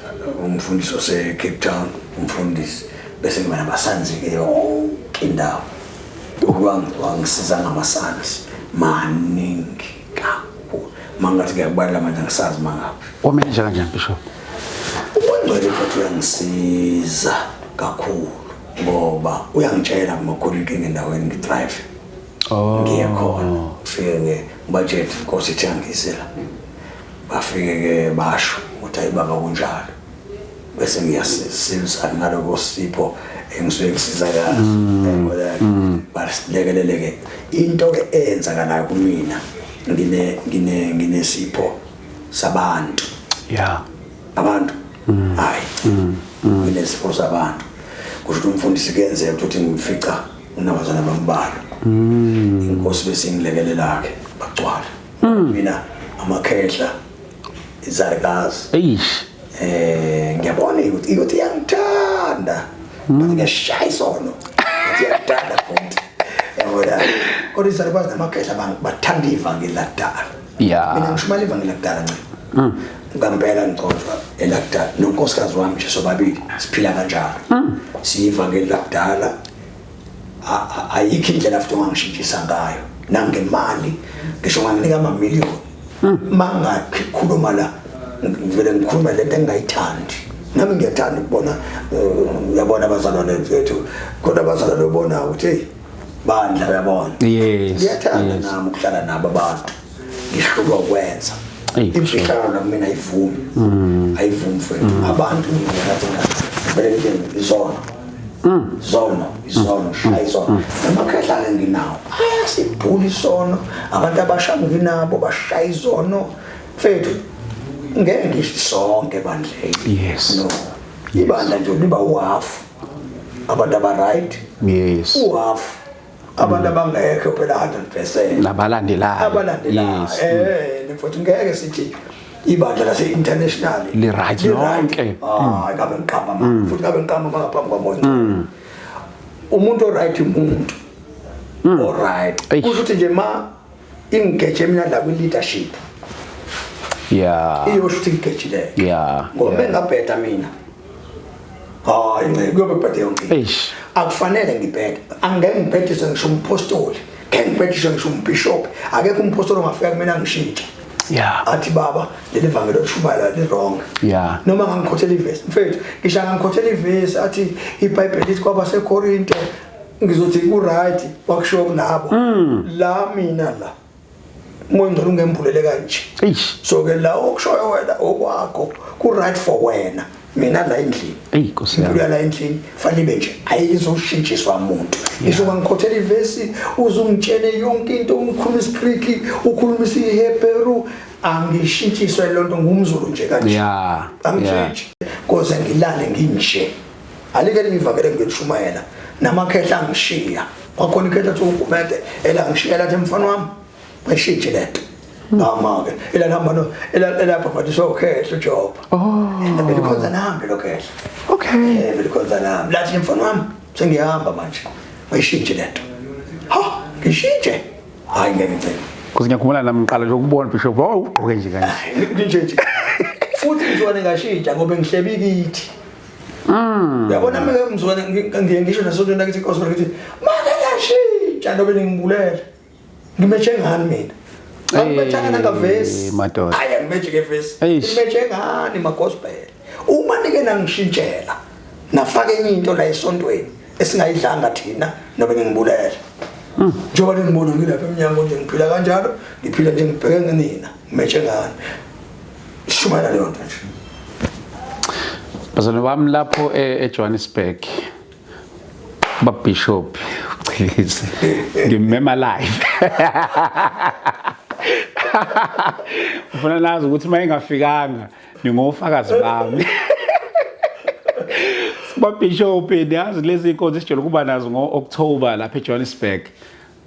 umfundisi ose-Cape Town, umfundisi, bese ngiba nama-sons-ke yonke indawo. Wangisiza ngama-sons maningi kakhulu, mangathi ngiyakubalela manje angisazi mangaphi. Wameneja kanjani, Bishop? Ungcwele futhi uyangisiza kakhulu, ngoba uyangitshela uma khona inkinga endaweni, ngi-drive ngiye khona, ngifike ke ngibatshele, "Inkosi ithi angise la." Bafike ke basho ukuthi, "Hayi baba, kunjalo." Bese ngiyasiza ngaloko sipho engisuke ngisizakala, yabona, basilekelele ke. Into ke eyenzakalayo kumina, nginesipho sabantu. Abantu, hayi, nginesipho sabantu. Kusho ukuthi umfundisi kuyenzeka ukuthi ngifica unabazana bambalwa, inkosi bese ingilekelela-ke bagcwala mina, amakhehla, izalukazi. Eish. Ngiyabona ukuthi iyangithanda, but ngiyashaya isono, but iyangithanda futhi, yabona. Kodwa izalukazi namakhehla bathanda ivangeli lakudala. Mina ngishumayela ivangeli lakudala ncane ngampela, ngigcotshwa elakudala, nonkosikazi wami nje, sobabili siphila kanjalo, siyivangeli lakudala. Ayikho indlela futhi ongangishintshisa ngayo nangemali, ngisho unganginika amamiliyoni. Mangakhuluma la, ngivele ngikhulume lento engingayithandi. Nami ngiyathanda ukubona, uyabona, abazalwane bethu khona, abazalwane ubona ukuthi hey bandla, uyabona. Ngiyathanda nami ukuhlala nabo abantu, ngihlulwa ukwenza. Imfihlakalo la kumina ayivumi, ayivumi mfethu. Abantu ngiyathi vele ngithi izono, izono, izono, shaya izono. Namakhehla-ke nginawo ayasibhula isono, abantu abasha nginabo bashaya izono mfethu. Ngeke ngisho sonke ebandleni. No, ibandla nje liba uhafu abantu aba-right, uhafu abantu abangekho phela 100%. Nabalandelayo. Abalandelayo. Mfowethu, ngeke sithi ibandla lase-international Li-right lonke. Hayi, ngabe ngiqamba ma futhi, ngabe ngiqamba ma ngaphambi kwamoya. Umuntu o-right, umuntu o-right. Eish. Kusho ukuthi nje ma ingigeje mina la kwi-leadership, iyosho ukuthi ngigejileke, ngoba bengabheda mina, hayi ngeke, kuyobe kubhede yonke into. Eish. Akufanele ngibhede, angeke ngibhediswe ngisho umpostoli, ngeke ngibhediswe ngisho umbhishophi. Akekho umpostoli ongafika kumina ngishintshe athi, "Baba, leli vangelo olishumayela li-wrong." Noma ngangikhothela ivesi, mfethu, ngisho angangikhothela ivesi athi iBhayibheli lithi kwabaseKorinte, ngizothi ku-right kwakushiwo kulabo la, mina la umoya ongcwele ungembulele kanje. Eish. So ke la okushoyo wena okwakho ku-right for wena. Mina la endlini. Ey Nkosi yami. Impilo la endlini fanele ibe nje ayizoshintshiswa muntu. Ngisho ungangikhothela ivesi uzungitshele yonke into ukhuluma isiGreek ukhuluma isiHebheru angishintshiswe lonto ngumZulu nje kanje. Angishintshi. Koze ngilale nginje. Alike lingivakele ngilishumayela namakhehla angishiya. Kwakhona ikhehla ethi ugumede elangishiya lathi mfana wami ayishintshe lento. Ngama-ke elalihamba no elabhabhadiswa ukhehla uJoba. Oh. Belikhonza nami lo khehla. Okay. Belikhonza nami. Lathi mfana wami sengihamba manje. Ayishintshe lento. Ha, ngishintshe. Hayi ngeke ngicela. Kuze ngiyakhumbula nami ngiqala nje ukubona Bishop, oh ugqoke nje kanje. Nje nje. Futhi ngizwane ngashintsha ngoba ngihlebikithi. Uyabona mina ngizwane ngiye ngisho nasontweni lakithi inkosi ngithi make ngashintsha ndobe ningibulele. Ngimetshe ngani mina? Angimetshanga nangavesi. Madoda. Hayi angimetshi ngevesi. Eish. Ngimetshe ngani magospel? Uma nike nangishintshela nafaka enye into la esontweni esingayidlanga thina nobe ngingibulele. Njengoba ningibona ngilapha emnyango nje ngiphila kanjalo, ngiphila nje ngibheke nginina, ngimetshe ngani. Shumayela leyo nto nje. Bazalwane bami lapho eJohannesburg ba Bishop Chilizi ngimema live. Ufuna nazi ukuthi uma engafikanga ningofakazi bami. Ba Bishop niyazi lezi inkonzo esijwayele ukuba nazo ngo-October lapha eJohannesburg.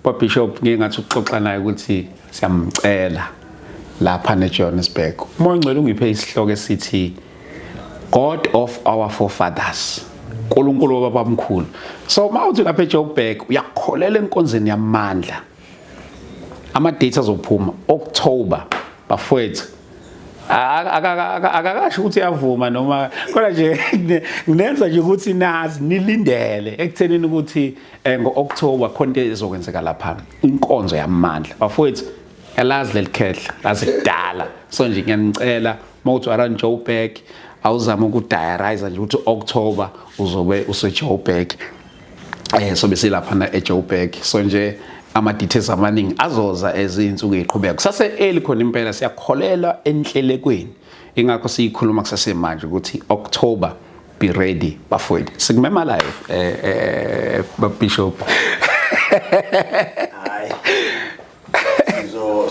Ba Bishop ngike ngathi ukuxoxa naye ukuthi siyamcela lapha neJohannesburg. Umoya ongcwele ungiphe isihloko esithi God of our forefathers. uNkulunkulu wababamkhulu. So mawuthi lapha eJoburg uyakholela enkonzweni yamandla. Ama dates azophuma October bafowethu. Akakasho ukuthi uyavuma noma kodwa nje nginenza nje ukuthi nazi nilindele ekuthenini ukuthi ngo-October khona into ezokwenzeka lapha inkonzo yamandla bafowethu. Yalazi leli khehla lazi kudala, so nje ngiyanicela mawuthi around Joburg awuzame ukudiarize nje ukuthi October uzobe useJoburg. So bese lapha eJoburg, so nje ama details amaningi azoza ezinsuku eziqhubeka. Kusase early khona impela, siyakholelwa enhlelekweni, ingakho siyikhuluma kusasemanje ukuthi October be ready bafowethu. Sikumema live Bishop. Hayi.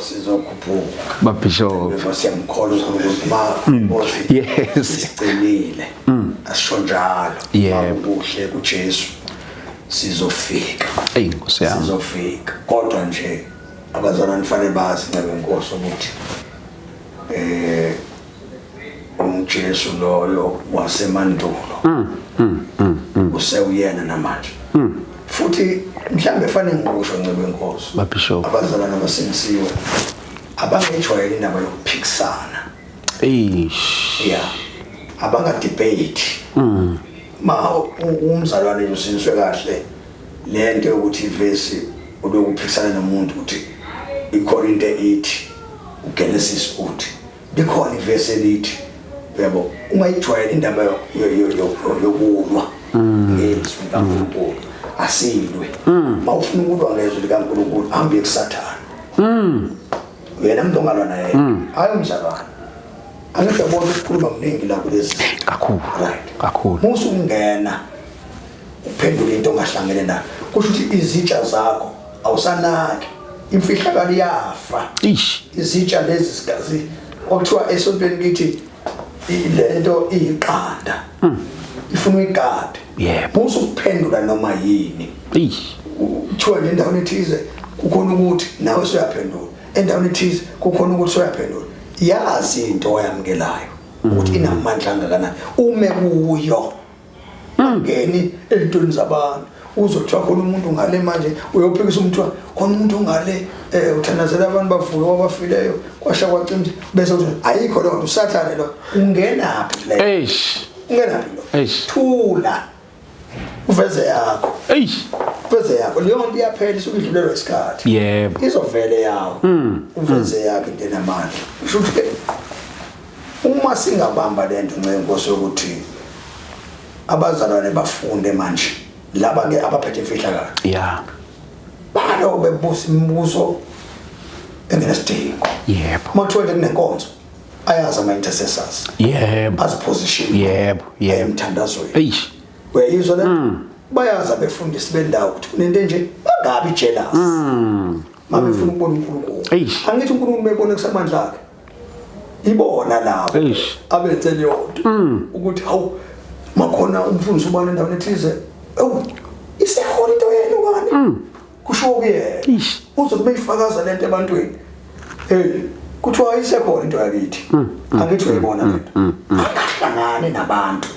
Sizokhuphuka. Ba Bishop. Bese siyamkholwa uNkulunkulu ma Nkosi. Sicelile. Asisho njalo. Kuhle kuJesu. Sizofika. Ey Nkosi yami. Sizofika. Kodwa nje abazalwane fanele bazi ncebe Nkosi ukuthi uJesu loyo wasemandulo. Usewuyena namanje. Futhi mhlambe fanele ngikusho ncebe Nkosi. Ba Bishop. Abazalwane abasindisiwe abangejwayele indaba yokuphikisana. Eish. Yeah. Abanga debate. Ma umzalwane usiniswe kahle lento yokuthi ivesi ulokuphikisana nomuntu ukuthi iKorinte ithi uGenesis uthi likhona ivesi elithi, uyabo, ungayijwayela indaba yokulwa ngezwi likaNkulunkulu. Asilwe. Mawufuna ukulwa ngezwi likaNkulunkulu hambe kuSathane. Yena umuntu ongalwa naye. Hayi umzalwane. Angisho yabona ukukhuluma kuningi la kulezi. Kakhulu. Right. Kakhulu. Musu ungena uphendule into ongahlangene nayo. Kusho ukuthi izitsha zakho awusanaki. Imfihlakalo iyafa. Ish. Izitsha lezi sigazi okuthiwa esontweni kithi lento iyiqanda. Ifuna uyigade. Yebo. Musu ukuphendula noma yini. Ish. Kuthiwa nje endaweni ethize kukhona ukuthi nawe usuyaphendula. Endaweni ethize kukhona ukuthi usuyaphendula. Yazi into oyamkelayo ukuthi inamandla kangakanani. Ume kuyo. Ungeni ezintweni zabantu. Uzothiwa khona umuntu ngale manje uyophikisa umthiwa khona umuntu ngale uthandazela abantu bavuke kwabafileyo kwasha kwacimba bese uthi ayikho leyo nto uSathane lo ungenaphi le. Eish. Ungenaphi lo. Eish. Thula. Uveze yakho. Eish. Uveze yakho. Leyo nto iyaphela isuke idlulelwa isikhathi. Yebo. Izovele yawo. Uveze yakho into enamandla. Kusho ukuthi uma singabamba lento ncenkosi yokuthi abazalwane bafunde manje laba ke abaphethe imfihlakalo. Yeah. Balo bebusa imibuso engenasidingo. Yebo. Uma kuthiwa nje kunenkonzo. Ayazi ama-intercessors. Aziposition. Yebo, yebo. Emthandazweni. Eish. Uyayizwa le? Bayazi abefundisi bendawo ukuthi kunento enje, bangabi jealous. Mabefuna ukubona uNkulunkulu. Eish. Angithi uNkulunkulu bebone kusamandla akhe. Ibona labo Eish. abenze leyo nto ukuthi hawu, makhona umfundisi ubani endaweni ethize, ewu, isekhona into yenu kani, kusho kuyena. Eish. Uzothi beyifakaza lento ebantwini, hey, kuthiwa isekhona into yakithi. Angithi uyayibona lento, angahlangani nabantu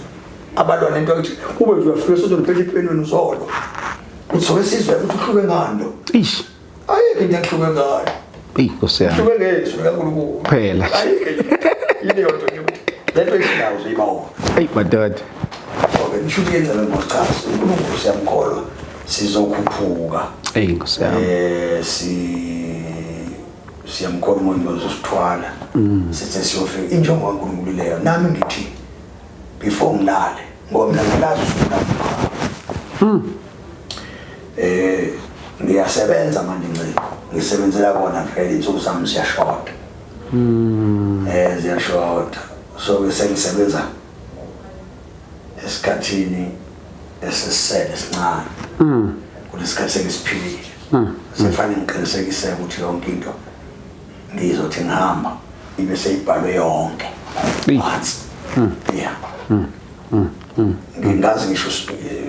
abalwa nento yakithi, ube nje uyafika sothi uphethe ipeni wena uzolwa, uthi sizwe ukuthi uhluke ngani lo. Eish. Ayikho into ehluke ngayo. Eyi, Nkosi yami. Hluke ngezwi likaNkulunkulu. Phela. Ayikho yileyo nto nje, ukuthi lento ifunayo uzoyibona. Eyi, madoda. Okay, ngisho ukuthi yenzela ngochaza uNkulunkulu, siyamkholwa, sizokhuphuka. Eyi, Nkosi yami. Siyamkholwa umoya ozosithwala sithe siyofika injongo kaNkulunkulu leyo. Nami ngithi before ngilale, ngoba mina ngilazi usuku lami, ngiyasebenza manje, nciko ngisebenzela kona vele, insuku zami ziyashoda, ziyashoda, so ke sengisebenza esikhathini esisele esincane kulesikhathi sengisiphilile, sefanele ngiqinisekise ukuthi yonke into ngizothi ngihamba ibe seyibhalwe yonke Eyi. phansi. Yeah, ngingazi ngisho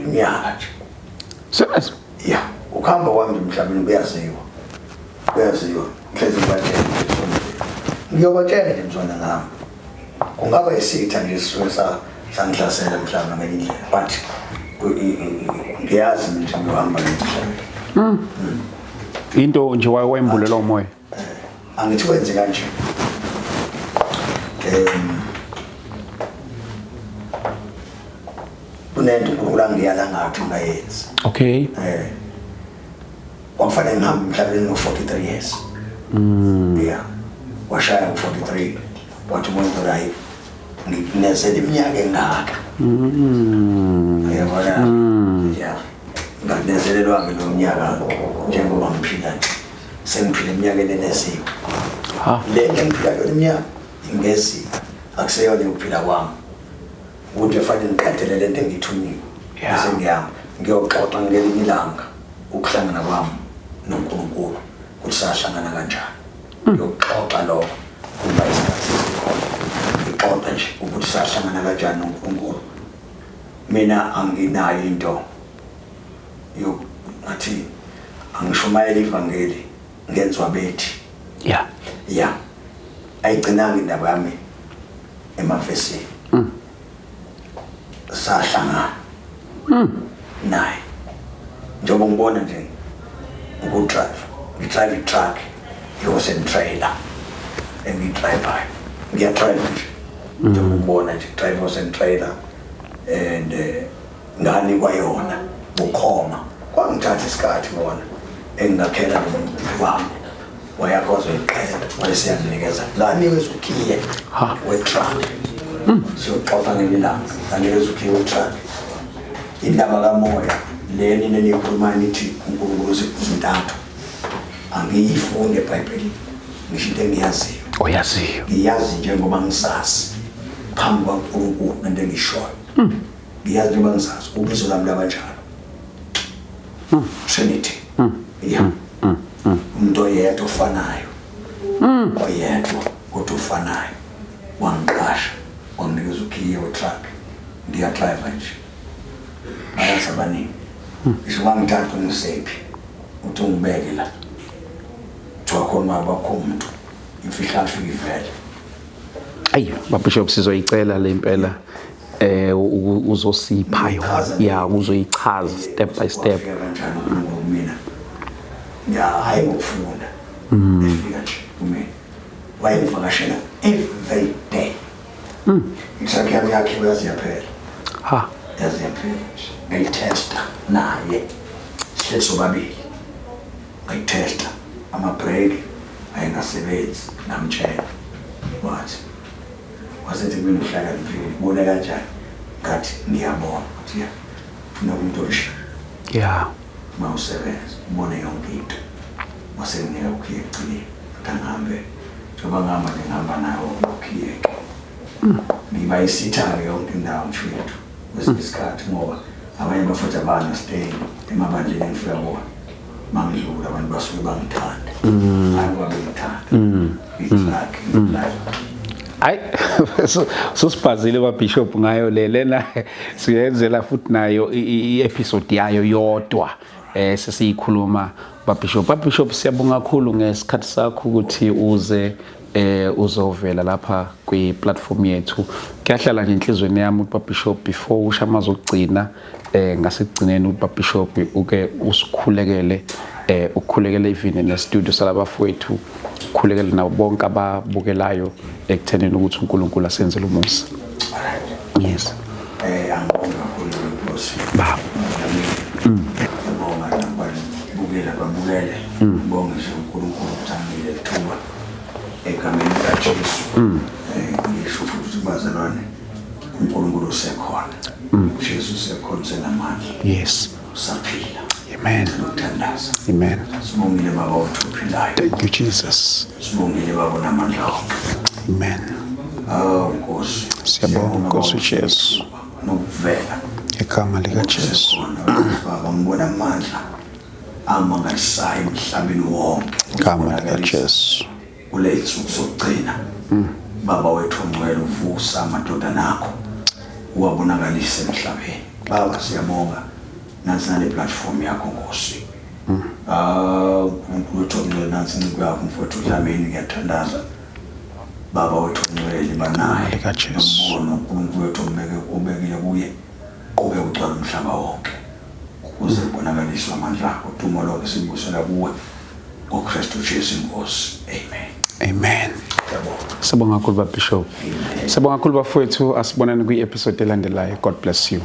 iminyaka nje. Sebenza. Ya, ukuhamba kwami nje emhlabeni kuyaziwa, kuyaziwa. Ngihlezi ngibatshela nje, ngiyobatshela nje mzwana ngami, kungaba isitha nje sisuke sangihlasela mhlawumbe ngenye indlela, but ngiyazi mina ukuthi ngiyohamba ngemhlabeni. Into nje wayembulelwa umoya. Angithi kwenze kanje, kunento uNkulunkulu angiyala ngathi ungayenzi. Kwakufanele ngihambe emhlabeni ngo-43 years. Yeah, washaya ngo-43, wathi umuntu, hayi, ngikunezela iminyaka engaka. Uyabona, ya, nganezelelwa-ke lo mnyaka. Njengoba ngiphila nje, sengiphila eminyakeni eneziwe. Ha. Le nto engiphila kuyona iminyaka ingeziwe, akuseyona yokuphila kwami, ukuthi fanele ngiqedele lento engiyithunyiwe. Bese ngiyahamba ngiyoxoxa ngelinye ilanga ukuhlangana kwami noNkulunkulu, ukuthi sahlangana kanjani. Ngiyoxoxa lokho uma isikhathi sesikhona, ngixoxe nje ukuthi sahlangana kanjani noNkulunkulu. Mina anginayo into ngathi angishumayela ivangeli ngenzwa bethi. Ya, ayigcinanga indaba yami emavesini, sahlangana naye. Njengoba ngibona nje ngudrive, ngidrive i-truck, i-horse and trailer engiyidrivayo, ngiyadrive nje njengoba ngibona nje, drive horse and trailer, and nganikwa yona bukhoma. Kwangithatha isikhathi kona engingakhela nomuntu wami, wayakwazi uyiqeda, wayeseyanginikeza, nganikeza ukhiye we-truck. Siyoxoxa ngelinye ilanga, nganikeza ukhiye we-truck. Indaba kamoya leni neniyikhulumayo, nithi uNkulunkulu zintathu, angiyifundi eBhayibhelini, ngisho into engiyaziyo. Oyaziyo. Ngiyazi njengoba ngisazi phambi kwaNkulunkulu nento engishoyo, ngiyazi njengoba ngisazi ubizo lami labanjalo, Trinity, yeah, umuntu oyedwa ofanayo, oyedwa kodwa ofanayo, wangiqasha, wanginikeza ukhiye we-truck, ngiyadrive nje. Bayazi abaningi, ngisho bangithatha ungisephi, uthi ungibeke la, kuthiwa khona bakho umuntu, imfihlalo ifike ivele. Ayi, babishop, sizoyicela le impela, uzosipha yona. Ngichaza. Ya, uzoyichaza step by step. Wafika kanjani uNkulunkulu kumina? Ya, hayi, ngokufunda, efika nje kumina, wayengivakashela every day. I-truck yami yakhiwe yaze yaphela. Ha. Yaze yaphela nje, ngayithesta naye, sihleli sobabili, ngayithesta, amabhreki ayengasebenzi, ngamtshela, wathi, wasethi kumina, uhlakaniphile, ubone kanjani? Ngathi ngiyabona ukuthi ya, funa umuntu onje. Uma usebenza ubone yonke into, wasenginika ukhiye ekugcineni, athi angihambe. Njengoba ngihamba nje ngihamba nayo ukhiyeke. Ngiba isitha-ke yonke indawo mfethu kwesinye isikhathi ngoba abanye bafethu aba-understand emabandleni engifika kuwona. Mangidlula abantu basuke bangithanda. Hayi ngoba bengithanda. I-truck, like Hayi, sosibhazile ba bishop ngayo le lena, siyenzela futhi nayo i-episode yayo yodwa sesiyikhuluma ba bishop. Ba bishop, siyabonga kakhulu ngesikhathi sakho ukuthi uze uzovela lapha kwi platform yethu. Kuyahlala nje enhlizweni yami ukuthi, ba bishop, before usho amazwi okugcina ngasekugcineni, ukuthi, ba bishop, uke usikhulekele, ukukhulekele even ne studio salabafowethu, ukhulekele nabo bonke ababukelayo ekuthenini ukuthi uNkulunkulu asenzele umusa. Yes. Angibonge kakhulu, Nkosi. Baba. Ngiyabonga nababukela babukele. Ngibonge nje uNkulunkulu ukuthi anginike ithuba egameni likaJesu. Ngisho futhi ukuthi bazalwane, uNkulunkulu usekhona. uJesu usekhona, usenamandla. Usaphila. Amen. Nokuthandaza. Amen. Sibongile Baba wethu ophilayo. Thank you, Jesus. Sibongile Baba onamandla wonke. Amen. Oh Nkosi. Siyabonga, Nkosi uJesu. Nokuvela. Igama likaJesu. Baba, ngibona amandla amangalisayo emhlabeni wonke. Igama likaJesu. Kule insuku zokugcina. Baba wethu ongcwele, uvusa amadodana akho. Uwabonakalise emhlabeni. Baba, siyabonga. Nansi nale platform yakho, Nkosi. Ah, uNkulunkulu wethu ongcwele, nansi inceku yakho mfowethu Dlamini, ngiyathandaza. Baba wethu ongcwele, banaye. LikaJesu. Umbono uNkulunkulu wethu ombeke ubekile kuye ube ugcwala umhlaba wonke. Ukuze kubonakaliswe amandla akho, dumo lonke silibuyisela kuwe ngoKristu Jesu inkosi. Amen. Amen. Siyabonga. Sibonga kakhulu, ba bishop. Amen. Sibonga kakhulu, bafowethu, asibonane kwi-episode elandelayo. God bless you.